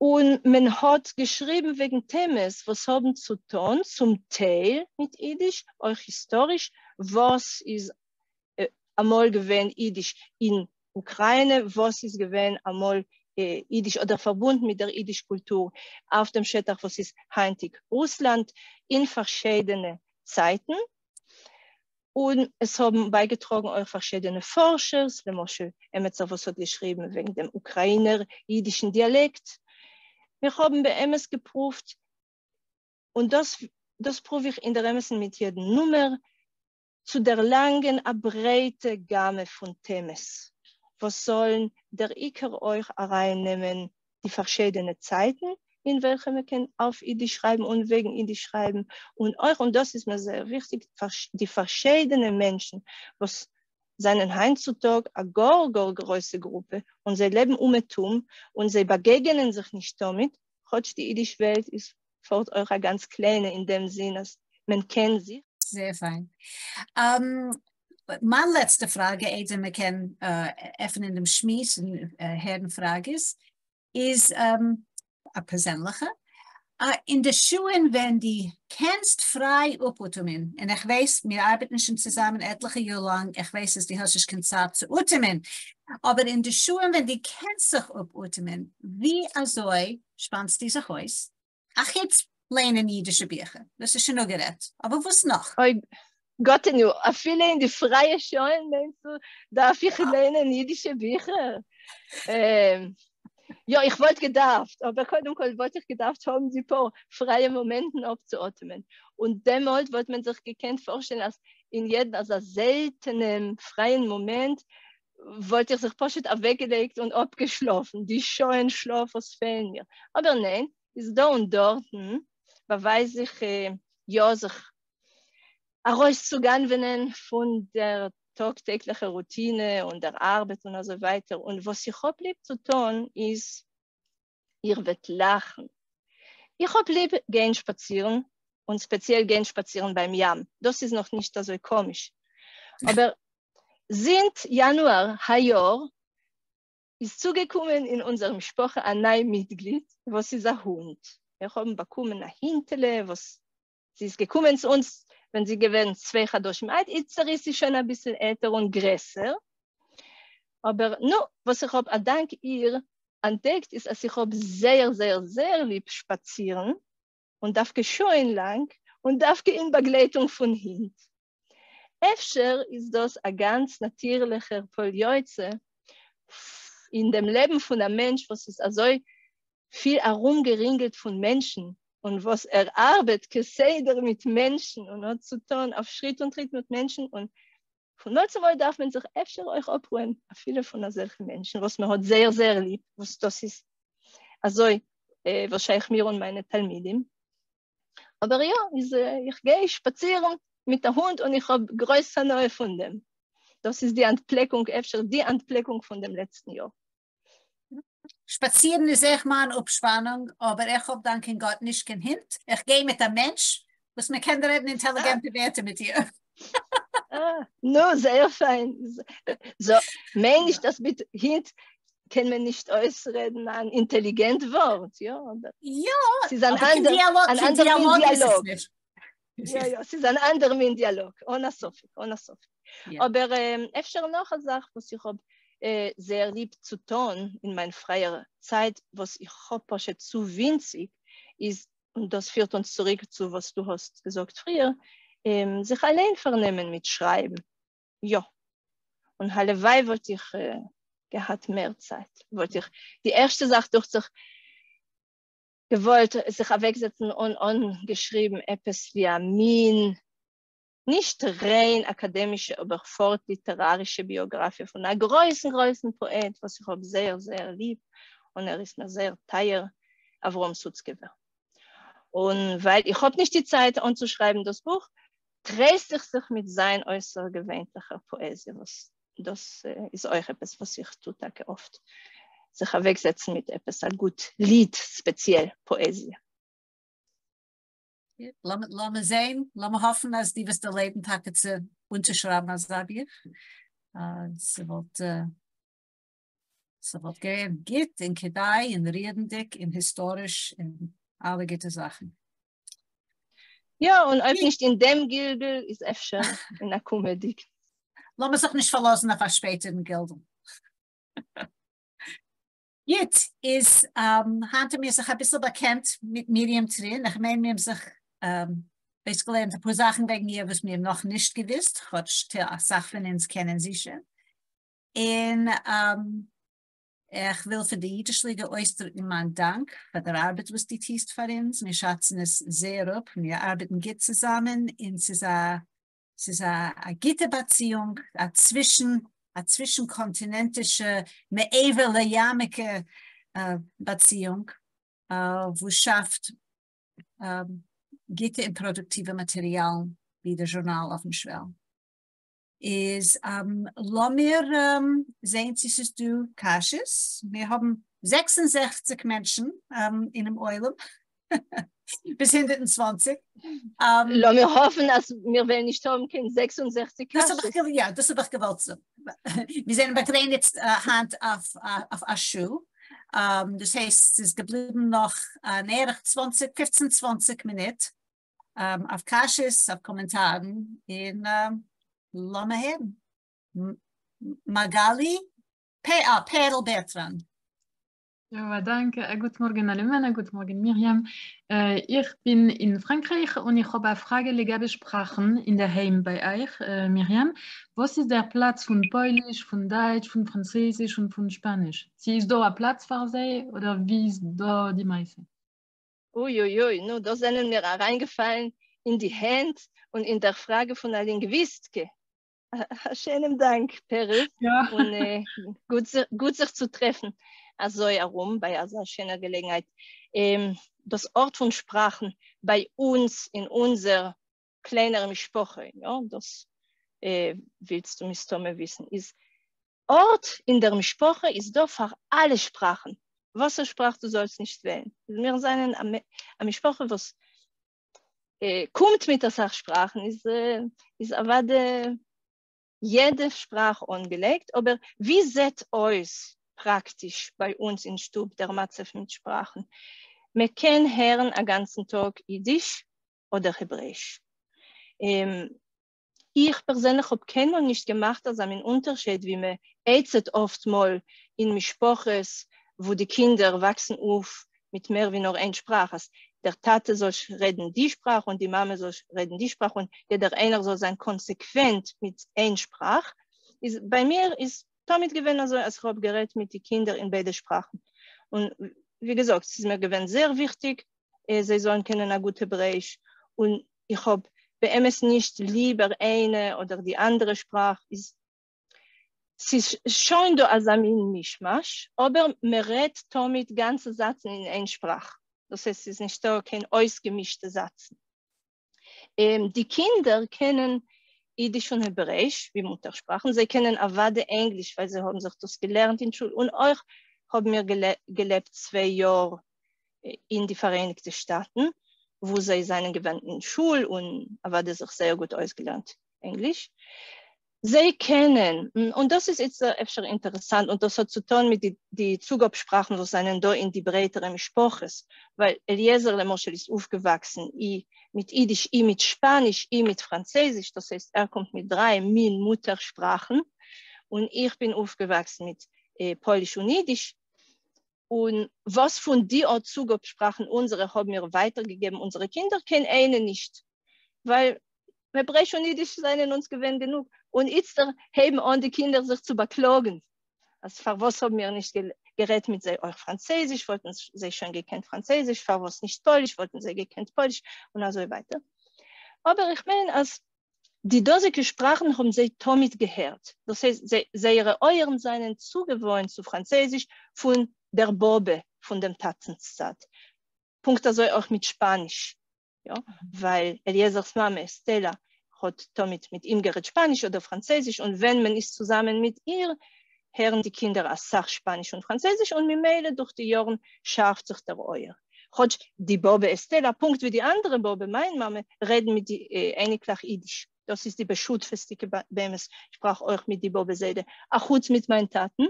און מען האט געשריבן וועגן טעמעס וואס האבן צו טון צום טייל מיט אידיש, אויך היסטאריש, וואס איז אמאל געווען אידיש אין אוקראינע, וואס איז געווען אמאל אידיש אדער פארבונדן מיט דער אידיש קולטור אויף דעם שטח וואס איז היינטיג רוסלאנד אין פארשידענע צייטן, און עס האבן בייגעטראגן אויך פארשידענע פארשערס, למשל עמיצער וואס האט געשריבן וועגן דעם אוקראינער אידישן דיאלעקט. מיר האבן באמת געפרואווט, און דאס דאס פרואוו איך אין דער אמת'ן מיט יעדן נומער, צו דערלאנגען א ברייטע גאמע פון טעמעס, וואס זאלן דער עיקר אויך ארייננעמען די פארשידענע צייטן אין וועלכע מען קען אויף אידיש שרייבן און וועגן אידיש שרייבן, און אויך, און דאס איז מיר זייער וויכטיג, די פארשידענע מענטשן וואס זענען היינט צו טאג א גאר גאר גרויסע גרופע, און זיי לעבן אומעטום, און זיי באגעגענען זיך נישט תמיד, כאטש די אידיש וועלט איז פארט אויך א גאנץ קליינע אין דעם זין אז מען קען זיך. זייער פיין. מיין לעצטע פראגע איידער מען קען עפענען דעם שמועס און הערן פראגעס איז א פערזענליכע. אין די שעה'ן ווען דו קענסט פריי אפאטעמען, און איך ווייס מיר ארבעטן שוין צוזאמען עטליכע יאר לאנג, איך ווייס אז דו האסט נישט קיין צייט צו אטעמען, אבער אין די שעה'ן ווען דו קענסט זיך אפאטעמען, ווי אזוי שפאנסטו זיך אויס? אחוץ ליינען אידישע ביכער, דאס איז שוין אפגערעדט, אבער וואס נאך? אוי גאטעניו, אפילו אין די פרייע שעה'ן מיינסטו דארף איך ליינען אידישע ביכער? יא, איך וואלט געדארפט, אבער קודם כל וואלט איך געדארפט האבן די פאר פרייע מאמענטן אפצואטעמען, און דעמאלט וואלט מען זיך געקענט פארשטעלן אז אין יעדן אזא זעלטענעם פרייען מאמענט וואלט איך זיך פשוט אוועקגעלייגט און אפגעשלאפן די שעה'ן שלאף וואס פעלן מיר, אבער ניין, איז דא און דארטן באווייז איך יא זיך ארויסצוגנב'ענען פון דער טאג טעגליכע רוטינע און דער ארבעט און אזוי ווייטער, און וואס איך האב ליב צו טון איז, איר וועט לאכן, איך האב ליב גיין שפאצירן, און ספעציעל גיין שפאצירן ביים ים, דאס איז נאך נישט אזוי קאמיש, אבער זינט יאנואר היי יאר איז צוגעקומען אין אונזער משפחה א ניי מיטגליד וואס איז א הונט, מיר האבן באקומען א הינטעלע וואס זי איז געקומען צו אונז ווען זי איז געווען צוויי חדשים אלט, איצטער איז זי שוין אביסל עלטער און גרעסער, אבער נו, וואס איך האב אדאנק איר אנטדעקט איז אז איך האב זייער זייער זייער ליב שפאצירן, און דווקא שעהן לאנג, און דווקא אין באגלייטונג פון הינט. אפשר איז דאס א גאנץ נאטירליכער פועל יוצא אין דעם לעבן פון א מענטש וואס איז אזוי פיל ארומגערינגלט פון מענטשן, און וואס ער ארבעט כסדר מיט מענטשן און האט צו טון אויף שריט און טריט מיט מענטשן, און פון מאל צו מאל דארף מען זיך אפשר אויך אפרוען אפילו פון אזעלכע מענטשן וואס מען האט זייער זייער ליב, וואס דאס איז אזוי וואס שייך מיר און מיינע תלמידים. אבער יא, איז איך גיי שפאצירן מיט א הונט און איך האב גרויס הנאה פון דעם. דאס איז די אנטפלעקונג, אפשר די אנטפלעקונג פון דעם לעצטן יאר. שפאצירן איז אויך מיין אפשפאנונג, אבער איך האב דאנקען גאט נישט קיין הונט, איך גיי מיט א מענטש וואס מען קען רעדן אינטעליגענטע ווערטער מיט איר. אה, נו, זייער פיין. זא, מיין נישט אז מיט הינט קען מען נישט אויסרעדן אן אינטעליגענט ווארט, יא, אבער יא, ס'איז אן אבער קיין אנדער, דיאלאג, אן קיין אנדער מין דיאלאג איז עס דיאלאג. נישט. יא, יא, ס'איז אן אנדער מין דיאלאג, אן א ספק, אן א ספק. אבער אפשר נאך א זאך וואס איך האב זייער ליב צו טון אין מיין פרייער צייט, וואס איך האב פשוט צו ווינציג, איז, און דאס פירט אונז צוריק צו וואס דו האסט געזאגט פריער, זיך אליין פארנעמען מיט שרייבן. יא. און הלוואי וואלט איך געהאט מער צייט, וואלט איך די ערשטע זאך דוכט זיך געוואלט זיך אוועקזעצן און אנגעשריבן עפעס ווי א מין נישט ריין אקאדעמישע אבער פארט ליטערארישע ביאגראפיע פון א גרויסן גרויסן פאעט וואס איך האב זייער זייער ליב און ער איז מיר זייער טייער, אברהם סוצקעווער. און ווייל איך האב נישט די צייט אנצושרייבן דאס בוך, טרייסט איך זיך מיט זיין אויסערגעווענליכער פאעזיע וואס דאס איז אויך עפעס וואס איך טו טאקע אפט, זיך אוועקזעצן מיט עפעס א גוט ליד, ספעציעל פאעזיע. לאמיר זעהן, לאמיר האפן אז דו וועסט דערלעבן טאקע צו אונטערשרייבן אזא בוך, ס'וואלט ס'וואלט געווען גוט און כדאי און רירנדיג און היסטאריש און אלע גוטע זאכן. יא, און אויב נישט אין דעם גלגול איז אפשר אין א קומעדיגן. לאמיר זיך נישט פארלאזן אויף א שפעטערן גלגול. גוט, איז היינט האבן מיר זיך אביסל באקענט מיט מרים טרין, איך מיין מיר האבן זיך אויסגעלערנט אפאר זאכן וועגן איר וואס מיר האבן נאך נישט געוואוסט, כאטש אסאך פון אונז קענען זי שוין. און איך וויל פאר די אידיש ליגע אויסדרוקן מיין דאנק פאר דער ארבעט וואס דו טוסט פאר אונז, מיר שאצן עס זייער אפ, מיר ארבעטן גוט צוזאמען און ס'איז א ס'איז א גוטע באציאונג, א צווישן א צווישן קאנטינענטישע מעבר לימ'יגע באציאונג וואס שאפט גוטע און פראדוקטיווע מאטעריאלן ווי דער זשורנאל אויפן שוועל. איז לאמיר זעהן צו ס'איז דא קשיות, מיר האבן 66 מענטשן אינעם עולם, ביז 120. לאמיר האפן אז מיר וועלן נישט האבן קיין 66 קשיות. יא, דאס האב איך געוואלט זאגן. מיר זענען באגרעניצט היינט אויף א שעה, דאס הייסט ס'איז געבליבן נאך אן ערך צוואנציג, פופצן צוואנציג מינוט אויף קשיות, אויף קאמענטארן, און לאמיר הערן. מגלי, פערל בערטראן. יא, דאנק. א גוט מארגן אלעמען, א גוט מארגן מרים. איך בין אין פראנקרייך און איך האב א פראגע לגבי שפראכן אינדערהיים ביי אייך, מרים. וואס איז דער פלאץ פון פויליש, פון דייטש, פון פראנצויזיש און פון שפאניש? צו איז דא א פלאץ פאר זיי אדער ווי איז דא די מעשה? אוי אוי אוי, נו דא זענען מיר אריינגעפאלן אין די הענט און אין דער פראגע פון א לינגוויסטקע. א שענעם דאנק פערל, און גוט זיך צו טרעפן אזוי ארום ביי אזא שענער געלעגנהייט. דאס ארט פון שפראכן ביי אונז אין אונזער קליינער משפחה, יא, דאס ווילסטו מסתמא וויסן, איז ארט אין דער משפחה איז דא פאר אלע שפראכן, וואסער שפראך דו זאלסט נישט וועלן. מיר זענען א משפחה וואס קומט מיט אסאך שפראכן, איז אוודאי יעדע שפראך אנגעלייגט, אבער ווי זעט אויס פראקטיש ביי אונז אין שטוב דער מצב מיט שפראכן? מען קען הערן א גאנצן טאג אידיש אדער העברעיש. איך פערזענליך האב קיינמאל נישט געמאכט אזא מין אונטערשייד ווי מען עצה'ט אפט מאל אין משפחות וואו די קינדער וואקסן אויף מיט מער ווי נאר איין שפראך, אז דער טאטע זאל רעדן די שפראך און די מאמע זאל רעדן די שפראך און יעדער איינער זאל זיין קאנסעקווענט מיט איין שפראך, איז ביי מיר איז תמיד געווען אזוי אז כ'האב גערעדט מיט די קינדער אין ביידע שפראכן, און ווי געזאגט ס'איז מיר געווען זייער וויכטיג זיי זאלן קענען א גוט העברעיש, און איך האב באמת נישט ליבער איינע אדער די אנדערע שפראך, איז ס'איז שוין דא אזא מין מישמאש, אבער מען רעדט תמיד גאנצע זאצן אין איין שפראך, דאס הייסט ס'איז נישטא קיין אויסגעמישטע זאצן. די קינדער קענען אידיש און העברעיש ווי מוטערשפראכן, זיי קענען אוודאי ענגליש ווייל זיי האבן זיך דאס געלערנט אין שול, און אויך האבן מיר געלעבט צוויי יאר אין די פאראייניגטע שטאטן וואו זיי זענען געווען אין שול און אוודאי זיך זייער גוט אויסגעלערנט ענגליש. זיי קענען, און דאס איז איצטער אפשר אינטערעסאנט און דאס האט צו טון מיט די צוגאב שפראכן וואס זענען דא אין די ברייטערע משפחות, ווייל אליעזר למשל איז אויפגעוואקסן אי מיט אידיש אי מיט שפאניש אי מיט פראנצעזיש, דאס הייסט ער קומט מיט דריי מין מוטער שפראכן, און איך בין אויפגעוואקסן מיט פויליש און אידיש, און וואס פון די אט צוגאב שפראכן אונזערע האבן מיר ווייטער געגעבן אונזערע קינדער? קיין איינע נישט, ווייל העברעיש און אידיש זענען אונז געווען גענוג, און איצטער הייבן אן די קינדער זיך צו באקלאגן אז פארוואס האבן מיר נישט גערעדט מיט זיי אויך פראנצעזיש, וואלטן זיי שוין געקענט פראנצעזיש, פארוואס נישט פויליש, וואלטן זיי געקענט פויליש, און אזוי ווייטער. אבער איך מיין אז די דאזיגע שפראכן האבן זיי תמיד געהערט, דאס הייסט זייערע אויערן זענען צוגעוואוינט צו פראנצעזיש פון דער באבע פון דעם טאטנ'ס צד, פונקט אזוי אויך מיט שפאניש, יא, ווייל אליעזר'ס מאמע סטעלא האט תמיד מיט אים גערעדט שפאניש אדער פראנצעזיש, און ווען מען איז צוזאמען מיט איר הערן די קינדער אסאך שפאניש און פראנצעזיש, און ממילא דורך די יארן שארפט זיך דער אויער. כאטש די באבע אסטעלא, פונקט ווי די אנדערע באבע, מיין מאמע, רעדן מיט די אייניקלעך אידיש. דאס איז די בשותפות'דיגע באמת שפראך אויך מיט די באבע זיידע, אחוץ מיט מיין טאטן.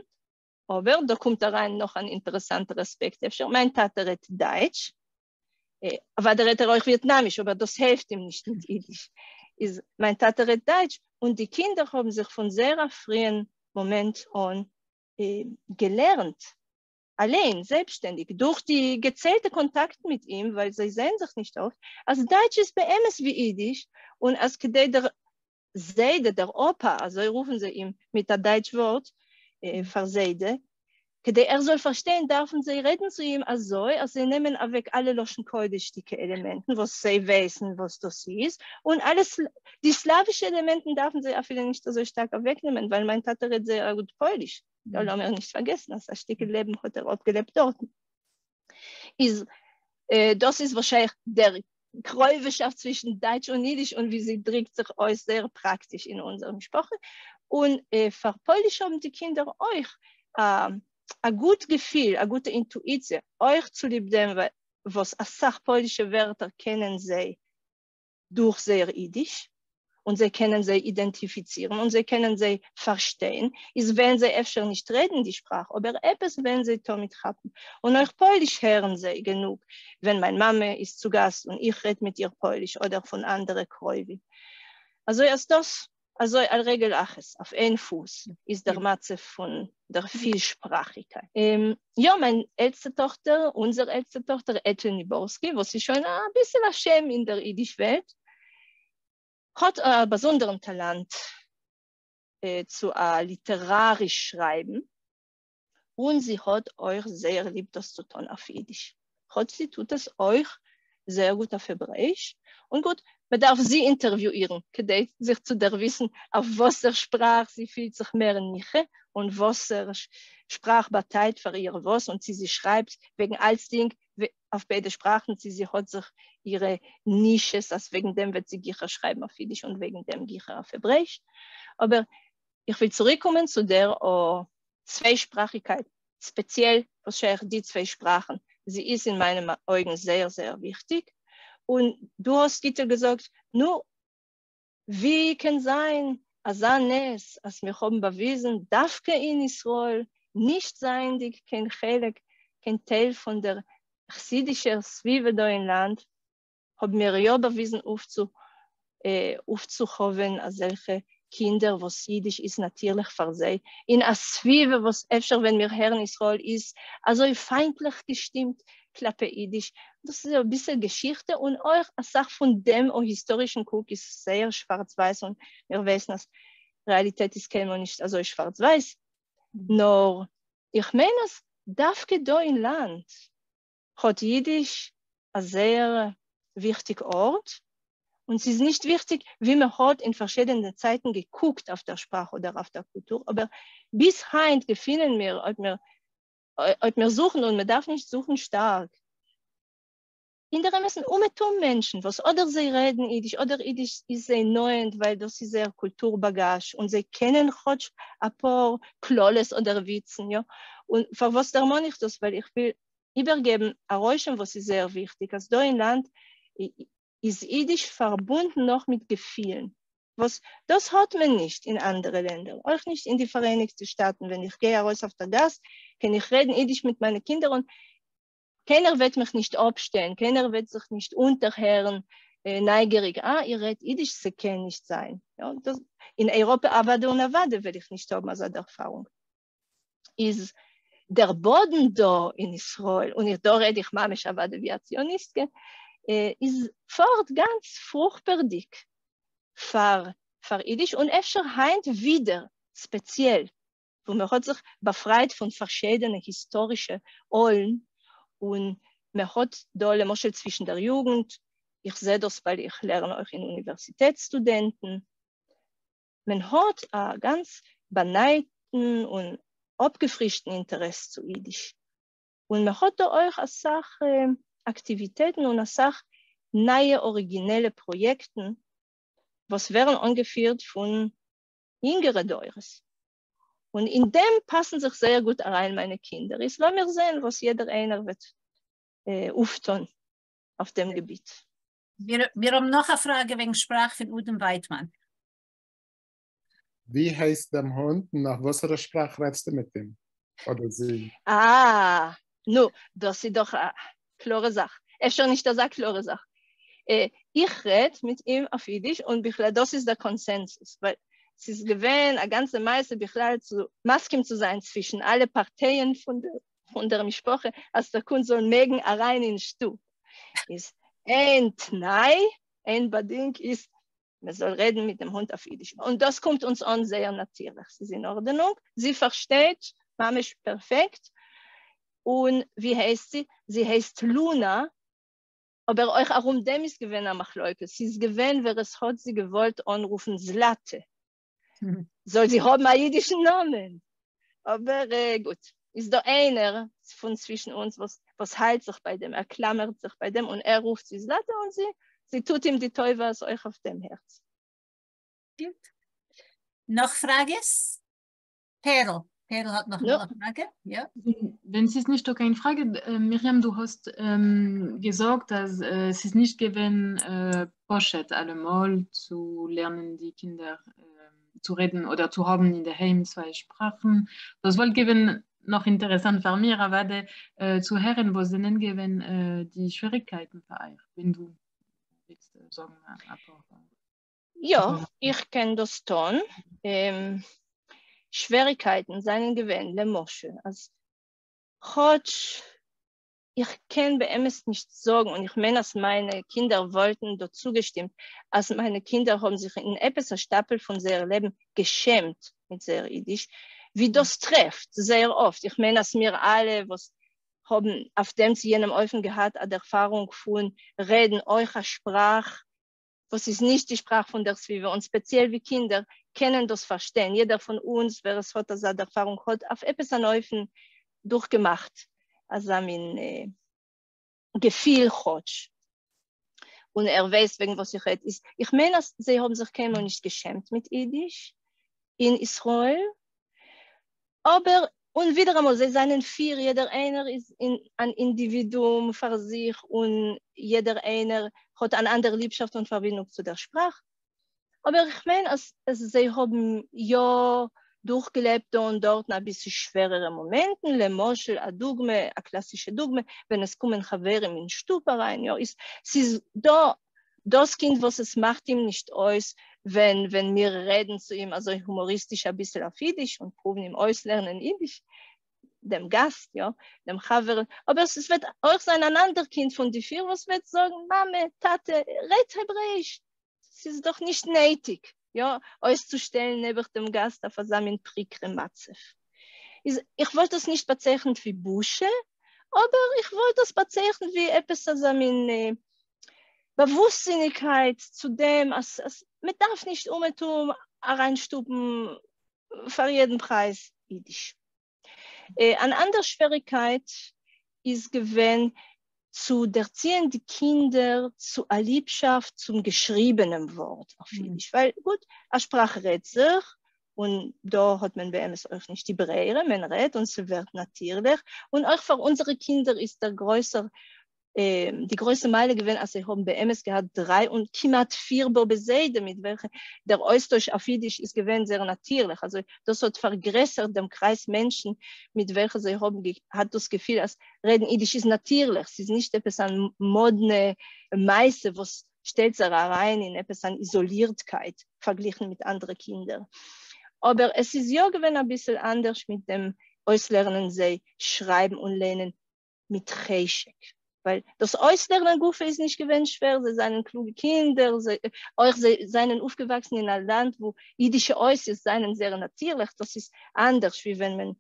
אבער דא קומט אריין נאך אן אינטערעסאנטער אספעקט אפשר, מיין טאטע רעדט דייטש, אוודאי רעדט ער אויך וויעטנאמיש, אבער דאס העלפט אים נישט מיט אידיש. איז מיין טאטע רעדט דייטש, און די קינדער האבן זיך פון זייער א פריען מאמענט אן געלערנט אליין, זעלבסטשטענדיג, דורך די געציילטע קאנטאקטן מיט אים, ווייל זיי זעען זיך נישט אפט, אז דייטש איז באמת ווי אידיש, און אז כדי דער זיידע, דער אָפּאַ, אזוי רופן זיי אים מיט א דייטש ווארט פאר זיידע, כדי ער זאל פארשטיין דארפן זיי רעדן צו אים אזוי אז זיי נעמען אוועק אלע לשון קודש'דיגע עלעמענטן וואס זיי ווייסן וואס דאס איז, און אלע די סלאווישע עלעמענטן דארפן זיי אפילו נישט אזוי שטארק אוועקנעמען, ווייל מיין טאטע רעדט זייער גוט פויליש. יא לאמיר נישט פארגעסן אז א שטיקל לעבן האט ער אפגעלעבט דארטן. איז דאס איז וואס שייך דער קרובהשאפט צווישן דייטש און אידיש און ווי זי דריקט זיך אויס זייער פראקטיש אין אונזער משפחה. און פאר פויליש האבן די קינדער אויך א גוט געפיל, א גוטע אינטואיציע, אויך צוליב דעם וואס אסאך פוילישע ווערטער קענען זיי דורך זייער אידיש, און זיי קענען זיי אידענטיפיצירן און זיי קענען זיי פארשטיין, איז וועלן זיי אפשר נישט רעדן די שפראך, אבער עפעס וועלן זיי תמיד כאפן. און אויך פויליש הערן זיי גענוג ווען מיין מאמע איז צוגאסט און איך רעד מיט איר פויליש אדער פון אנדערע קרובים. אזוי אז דאס אזוי על רגל אחת, אויף איין פוס, איז דער מצב פון דער פילשפראכיקייט. יא, מיין עלטסטע טאכטער, אונזער עלטסטע טאכטער, עטל ניבארסקי, וואס איז שוין אביסל א שם אין דער אידיש וועלט, האט א באזונדערן טאלאנט צו א ליטעראריש שרייבן, און זי האט אויך זייער ליב דאס צו טון אויף אידיש, כאטש זי טוט עס אויך זייער גוט אויף העברעאיש, און גוט, מען דארף זי אינטערוויואירן כדי זיך צו דערוויסן אויף וואסער שפראך זי פילט זיך מער ניחא, און וואסער שפראך באטייט פאר איר וואס, און צי זי שרייבט וועגן אלצדינג אויף ביידע שפראכן, צי זי האט זיך אירע נישעס אז וועגן דעם וועט זי גיכער שרייבן אויף אידיש און וועגן דעם גיכער אויף העברעאיש. אבער איך וויל צוריקקומען צו דער צוויישפראכיקייט, ספעציעל וואס שייך די צוויי שפראכן, זי איז אין מיינע אויגן זייער זייער וויכטיג, און דו האסט גיטל געזאגט, נו, ווי קען זיין אזא נס אז מיר האבן באוויזן דווקא אין ישראל, נישט זייענדיג קיין חלק, קיין טייל פון דער חסידישער סביבה דא אין לאנד, האבן מיר יא באוויזן אויפצוכאווען אזעלכע קינדער וואס אידיש איז נאטירליך פאר זיי, אין א סביבה וואס אפשר ווען מיר הערן ישראל איז אזוי פיינטליך געשטימט. כלפי ייִדיש. דאָס איז אַ ביסל געשיכטע און אויך אַ סך פֿון דעם אָ היסטאָרישן קוק איז זייער שוואַרץ-ווײַס און מיר ווייסן אַז רעאַליטעט איז קיינמאָל נישט אַזוי שוואַרץ-ווײַס. נאָר איך מיין אַז דווקא דאָ אין לאַנד האָט ייִדיש אַ זייער וויכטיק אָרט, און ס'איז נישט וויכטיק ווי מע האָט אין פֿאַרשידענע צײַטן געקוקט אויף דער שפּראַך אָדער אויף דער קולטור, אָבער ביז הײַנט געפֿינען מיר, אויב מיר אויב מיר זוכן, און מע דאַרף נישט זוכן שטאַרק, אין דער אמתן אומעטום מענטשן, וואָס אָדער זיי רעדן ייִדיש, אָדער ייִדיש איז זיי נאָענט, ווײַל דאָס איז זייער קולטור-באַגאַזש און זיי קענען כאָטש אַ פּאָר קללות אָדער וויצן, יאָ. און פֿאַר וואָס דערמאָן איך דאָס? ווײַל איך וויל איבערגעבן אַ רושם, וואָס איז זייער וויכטיק, אַז דאָ אין לאַנד איז ייִדיש פֿאַרבונדן נאָך מיט געפֿילן, וואָס דאָס האָט מען נישט אין אַנדערע לענדער, אויך נישט אין די פֿאַראייניגטע שטאַטן. ווען איך גיי אַרויס אויף דער גאַס, קען איך רעדן ייִדיש מיט מײַנע קינדער און קיינער וועט מיך נישט אָפּשטעלן, קיינער וועט זיך נישט אונטערהערן נײַגעריק, אַ, איר רעדט ייִדיש? ס'קען נישט זײַן. יאָ, דאָס אין אייראָפּע אַוודאי און אַוודאי וועל איך נישט האָבן אַזאַ דערפֿאַרונג. איז דער באָדן דאָ אין ישׂראל, און איך דאָ רעד איך ממש אַוודאי ווי אַ ציוניסטקע, איז פֿאָרט גאַנץ פֿרוכפּערדיק פֿאַר פֿאַר ייִדיש, און אפֿשר הײַנט ווידער ספּעציעל, וווּ מע האָט זיך באַפֿרײַט פֿון פֿאַרשיידענע היסטאָרישע עולן, און מע האָט דאָ, למשל, צווישן דער יוגנט, איך זע דאָס, ווײַל איך לערן אויך אין אוניווערסיטעט סטודענטן, מען האט א גאנץ באנייטן און אפגעפרישטן אינטערעס צו אידיש, און מען האט דא אויך אסאך אקטיוויטעטן און אסאך נייע אריגינעלע פראיעקטן וואס ווערן אנגעפירט פון יונגערע דורות, און אין דעם פאסן זיך זייער גוט אריין מיינע קינדער, איז לאמיר זען וואס יעדער איינער וועט אויפטון אויף דעם געביט. מיר האבן נאך א פראגע וועגן שפראך פון אדם ווייטמאן. ווי הייסט דעם הונט און אויף וואסערע שפראך רעדסטו מיט אים אדער זי? אה, נו, דאס איז דאך א קלארע זאך. אפשר נישט אזא קלארע זאך. איך רעד מיט אים אויף אידיש און בכלל דאס איז דער קאנסענסוס, ווייל ס'איז געווען א גאנצע מעשה בכלל צו מסכים צו זיין צווישן אלע פארטייען פון דער משפחה אז דער קונד זאל מעגן אריין אין שטוב. איז איין תנאי, איין באדינג איז מען זאל רעדן מיט דעם הונט אויף אידיש, און דאס קומט אונז אן זייער נאטירליך, ס'איז אין ארדענונג, זי פארשטייט ממש פערפעקט, און ווי הייסט זי? זי הייסט לונה, אבער אויך ארום דעם איז געווען א מחלוקת, ס'איז געווען ווער עס האט זי געוואלט אנרופן זלאטע, זאל זי האבן א אידישן נאמען, אבער גוט, איז דא איינער פון צווישן אונז וואס וואס האלט זיך ביי דעם, ער קלאמערט זיך ביי דעם און ער רופט זי זלאטע און זי זי טוט אים די טובה אז אויך אויף דעם הערט זי. גוט. נאך פראגעס? פערל, פערל האט נאך אמאל א פראגע? יא. ווען ס'איז נישטא קיין פראגע, מרים דו האסט געזאגט אז ס'איז נישט געווען פשוט אלעמאל צו לערנען די קינדער צו רעדן אדער צו האבן אינדערהיים צוויי שפראכן, דאס וואלט געווען נאך אינטערעסאנט פאר מיר אוודאי צו הערן וואס זענען געווען די שוועריגקייטן פאר אייך, ווען דו ווילסט זאגן אפאר. יא, איך קען דאס טון. שוועריקייטן זענען געווען למשל אז כאטש איך קען באמת נישט זאגן, און איך מיין אז מיינע קינדער וואלטן דא צוגעשטימט, אז מיינע קינדער האבן זיך אין עפעס א שטאפל פון זייער לעבן געשעמט מיט זייער אידיש, ווי דאס טרעפט זייער אפט. איך מיין אז מיר אלע וואס האבן אויף דעם צו יענעם אופן געהאט א דערפארונג פון רעדן אויך א שפראך וואס איז נישט די שפראך פון דער סביבה, און ספעציעל ווי קינדער קענען דאס פארשטיין, יעדער פון אונז ווער עס האט אזא דערפארונג האט אויף עפעס אן אופן דורכגעמאכט אזא מין געפיל כאטש, און ער ווייסט וועגן וואס איך רעד, איז איך מיין אז זיי האבן זיך קיינמאל נישט געשעמט מיט אידיש אין ישראל, אבער און ווידעראמאל זיי זענען פיר, יעדער איינער איז אן אינדיווידואום פאר זיך און יעדער איינער האט אן אנדערע ליבשאפט און פארבינדונג צו דער שפראך, אבער איך מיין אז זיי האבן יא דורכגעלעבט דא און דארטן אביסל שווערערע מאמענטן, למשל א דוגמא, א קלאסישע דוגמא, ווען עס קומען חברים אין שטוב אריין, יא, איז ס'איז דא דאס קינד וואס עס מאכט אים נישט אויס ווען ווען מיר רעדן צו אים אזוי הומאריסטיש אביסל אויף אידיש און פרואוון אים אויסלערנען אידיש. דעם גאַסט, יאָ, דעם חבֿר, אָבער עס וועט אויך זײַן אַן אַנדער קינד פֿון די פֿיר, וואָס וועט זאָגן, מאַמע, טאַטע, רעדט העברעיִש, ס'איז דאָך נישט נייטיק, יאָ, אויסצושטעלן נעבעך דעם גאַסט אויף אַזאַ מין פּריקרע מצבֿ. איז איך וואָלט דאָס נישט באַצייכנט ווי בושה, אָבער איך וואָלט דאָס באַצייכנט ווי עפּעס אַזאַ מין באַוווּסטזיניקייט צו דעם, אַז אַז מע דאַרף נישט אומעטום אַרײַנשטופּן פֿאַר יעדן פּרײַז ייִדיש. אַן אַנדער שוועריקייט איז געווען צו דערציען די קינדער צו אַ ליבשאַפֿט צום געשריבענעם וואָרט אויף ייִדיש, ווײַל גוט, אַ שפּראַך רעדט זיך, און דאָ האָט מען באמת אויך נישט די ברירה, מען רעדט און ס'ווערט נאַטירלעך, און אויך פֿאַר אונדזערע קינדער איז דער גרויסער די גרויסע מעלה געווען אז זיי האבן באמת געהאט דריי און כמעט פיר באבע זיידע מיט וועלכע דער אויסטויש אויף אידיש איז געווען זייער נאטירליך, אזוי דאס האט פארגרעסערט דעם קרייז מענטשן מיט וועלכע זיי האבן געהאט דאס געפיל אז רעדן אידיש איז נאטירליך, ס'איז נישט עפעס א מאדנע מעשה וואס שטעלט זיי אריין אין עפעס אן איזאלירטקייט פארגליכן מיט אנדערע קינדער. אבער עס איז יא געווען אביסל אנדערש מיט דעם אויסלערנען זיי שרייבן און ליינען מיט חשק, ווייל דאס אויסלערנען גופא איז נישט געווען שווער, זיי זענען קלוגע קינדער, זיי, אויך זיי זענען אויפגעוואקסן אין א לאנד וואו אידישע אותיות זענען זייער נאטירליך, דאס איז אנדערש ווי ווען מען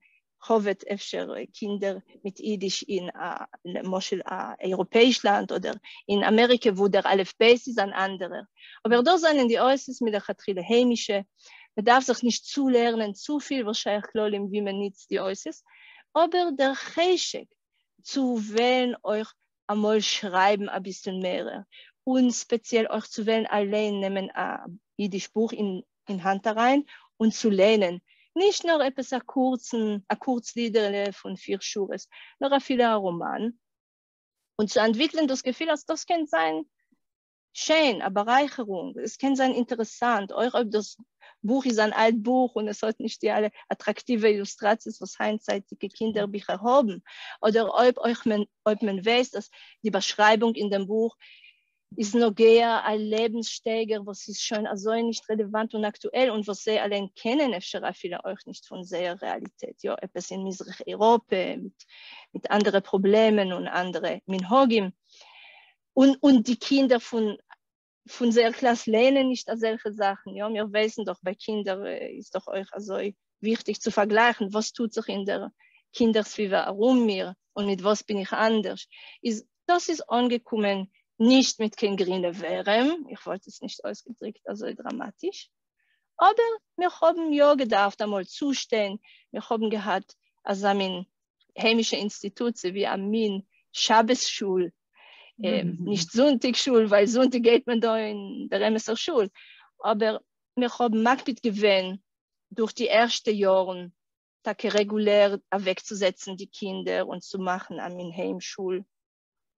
האוועט אפשר קינדער מיט אידיש אין א, למשל א אייראפעאיש לאנד אדער אין אמעריקע וואו דער אלף בית איז אן אנדערער, אבער דא זענען די אותיות מלכתחילה היימישע, מען דארף זיך נישט צולערנען צופיל וואס שייך כללים ווי מען ניצט די אותיות, אבער דער חשק צו וועלן אויך אמאל שרייבן אביסל מערער, און ספעציעל אויך צו וועלן אליין נעמען א אידיש בוך אין האנט אריין און צו ליינען, נישט נאר עפעס א קורצן א קורץ לידעלע פון פיר שורות, נאר אפילו א ראמאן, און צו אנטוויקלען דאס געפיל אז דאס קען זיין שיין, א בארייכערונג, עס קען זיין אינטערעסאנט, אויך אויב דאס בוך איז אן אלט בוך און עס האט נישט די אלע אטראקטיווע אילוסטראציעס וואס היינטצייטיגע קינדער ביכער האבן, אדער אויב אויך מען אויב מען ווייסט אז די באשרייבונג אין דעם בוך איז נוגע א לעבנסשטייגער וואס איז שוין אזוי נישט רעלעוואנט און אקטועל און וואס זיי אליין קענען אפשר אפילו אויך נישט פון זייער רעאליטעט, יא, עפעס אין מזרח אייראפע מיט מיט אנדערע פראבלעמען און אנדערע מנהגים. און און די קינדער פון פון זייער קלאס לערנען נישט אזעלכע זאכן, יא, מיר ווייסן דאך ביי קינדער איז דאך אויך אזוי וויכטיג צו פארגלייכן וואס טוט זיך אין דער קינדער סביבה ארום מיר און מיט וואס בין איך אנדערש, איז דאס איז אנגעקומען נישט מיט קיין גרינע ווערעם, איך וואלט עס נישט אויסגעדריקט אזוי דראמאטיש, אבער מיר האבן יא געדארפט אמאל צושטיין, מיר האבן געהאט אזא מין היימישע אינסטיטוציע ווי א מין שבת שול, נישט זונטאג שול, ווייל זונטאג גייט מען דא אין דער אמת'ער שול, אבער מיר האבן מקפיד געווען דורך די ערשטע יארן טאקע רעגולער אוועקצוזעצן די קינדער און צו מאכן א מין היים שול,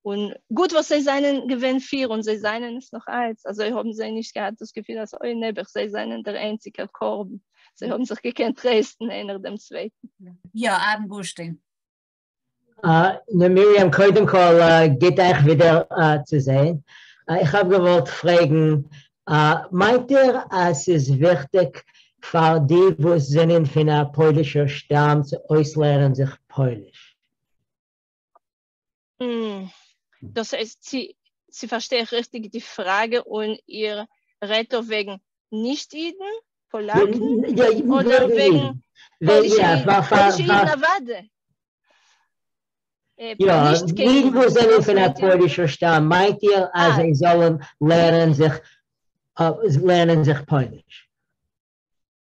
און גוט וואס זיי זענען געווען פיר און זיי זענען עס נאך אלץ, אזוי האבן זיי נישט געהאט דאס געפיל אז אוי נעבעך זיי זענען דער איינציגער קרבן, זיי האבן זיך געקענט טרייסטן איינער דעם צווייטן. יא, אהרן בורשטיין. נו מרים, קודם כל גוט אייך ווידער צו זען. איך האב געוואלט פרעגן, מיינט איר אז ס'איז וויכטיג פאר די וואס זענען פון א פוילישער שטאם צו אויסלערנען זיך פויליש? דאס הייסט, צו צו פארשטיי איך ריכטיג די פראגע און איר רעדט דא וועגן נישט אידן, פאלאקן, אדער וועגן פוילישע אידן? פוילישע אידן אוודאי. יא, אידן וואס זענען פון א פוילישער שטאם, מיינט איר אז זיי זאלן לערנען זיך לערנען זיך פויליש?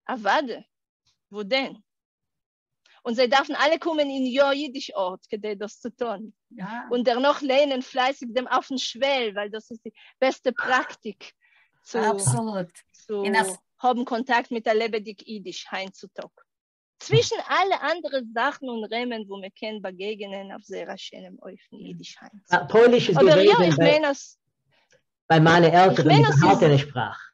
אוודאי, וואו דען? און זיי דארפן אלע קומען אין יא אידיש ארט כדי דאס צו טון, און דערנאך ליינען פלייסיג דעם אויפן שוועל, ווייל דאס איז די בעסטע פראקטיק צו האבן קאנטאקט מיט א לעבעדיג אידיש היינט צו טאג. צווישן אלע אנדערע זאכן און רעמען וואו מען קען באגעגענען אויף זייער א שיינעם אופן אידיש היינט. פויליש איז געוועזן ביי מיינע עלטערן די באהאלטענע שפראך.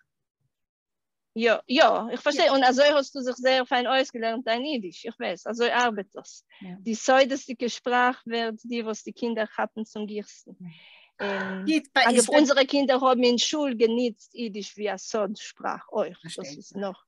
יא, יא, איך פארשטיי, און אזוי האסטו זיך זייער פיין אויסגעלערנט דיין אידיש, איך ווייס, אזוי ארבעט דאס. די סודות'דיגע שפראך ווערט די וואס די קינדער כאפן צום גיכסטן. אגב, אונזערע קינדער האבן אין שול געניצט אידיש ווי א סוד שפראך אויך, דאס איז נאך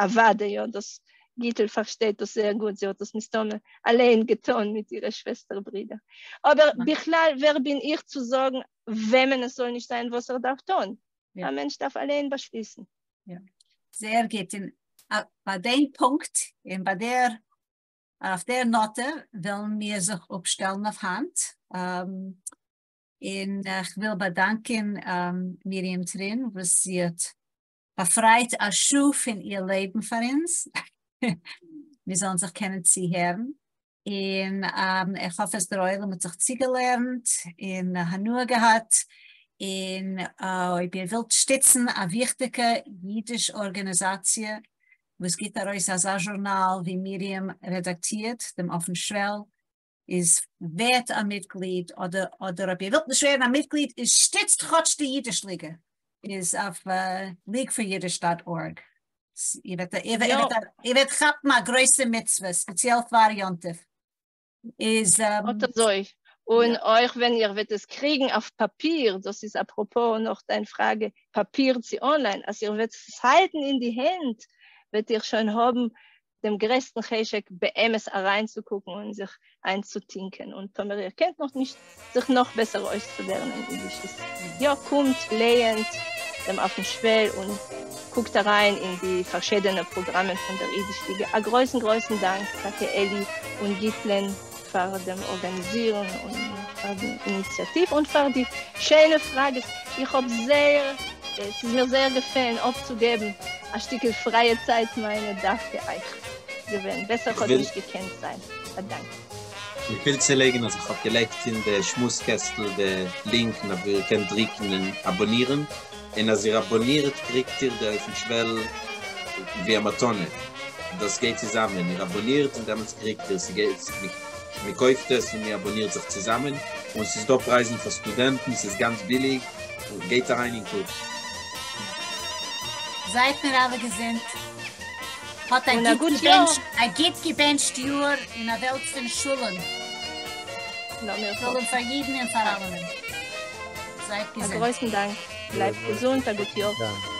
אוודאי, יא, דאס. גיטל פֿאַרשטייט דאָס זייער גוט, זי האָט דאָס מסתּמא אַליין געטאָן מיט אירע שוועסטער-ברידער. אָבער בכלל, ווער בין איך צו זאָגן, וועמען עס זאָל נישט זײַן, וואָס ער דאַרף טאָן? אַ מענטש דאַרף אַליין באַשליסן. יאָ, זייער גוט. און בײַ דעם פּונקט און בײַ דער, אויף דער נאָטע וועלן מיר זיך אָפּשטעלן אויף הײַנט. און איך וויל באַדאַנקען מרים טרין, וואָס זי האָט באַפֿרײַט אַ שעה פֿון איר לעבן פֿאַר אונדז, מיר זאָלן זיך קענען צוהערן. און איך האָף, אַז דער עולם האָט זיך צוגעלערנט און הנאה געהאַט. און אויב איר ווילט שטיצן אַ וויכטיקע ייִדיש-אָרגאַניזאַציע, וואָס גיט אַרויס אַזאַ זשורנאַל, ווי מרים רעדאַקטירט, דעם אויפֿן שוועל, איז ווערט אַ מיטגליד, אָדער, אָדער אויב איר ווילט נישט ווערן אַ מיטגליד, איז שטיצט כאָטש די ייִדיש-ליגע, איז אויף leagueforyidish.org. איר וועט, איר וועט, איר וועט כאַפּן אַ גרויסע מיצווה, ספּעציעל פֿאַר יום־טובֿ. איז, אָט אַזוי. און אויך ווען איר וועט עס קריגן אויף פּאַפּיר, דאָס איז אַפּראָפּאָס נאָך דײַן פֿראַגע, פּאַפּיר צי אָנלײַן, אַז איר וועט עס האַלטן אין די הענט, וועט איר שוין האָבן דעם גרעסטן חשק באמת אריינצוקוקן און זיך איינצוטינקען, און טאמער איר קענט נאך נישט, זיך נאך בעסער אויסצולערנען אידיש איז יא, קומט, לייענט דעם אויפן שוועל און קוקט אריין אין די פארשידענע פראגראמען פון דער אידיש ליגע. א גרויסן גרויסן דאנק טאקע אלי און גיטלען פאר דעם ארגאניזירן און פאר די איניציאטיוו און פאר די שיינע פראגעס, איך האב זייער, ס'איז מיר זייער געפעלן אפצוגעבן א שטיקל פרייע צייט מיינע דווקא אייך געווען, בעסער האט נישט געקענט זיין, א דאנק. איך וויל צולייגן אז איך האב געלייגט אין די שמועס קעסטל די לינק אוואו איר קענט דריקן און אבאנירן, און אז איר אבאנירט קריגט איר די אויפן שוועל ווי א מתנה, דאס גייט צוזאמען, איר אבאנירט און דעמאלטס קריגט איר, ס'גייט, מ'קויפט עס און מ'אבאנירט זיך צוזאמען, און ס'איז דא פרייזן פאר סטודענטן, ס'איז גאנץ ביליג, גייט אריין און קוקט. זייט מיר אלע געזונט, האט א גוט געבענטשט, א גוט געבענטשט יאר אין א וועלט פון שלום, שלום פאר אידן און פאר אלעמען. זייט געזונט. א גרויסן דאנק, בלייבט געזונט, א גוט יאר.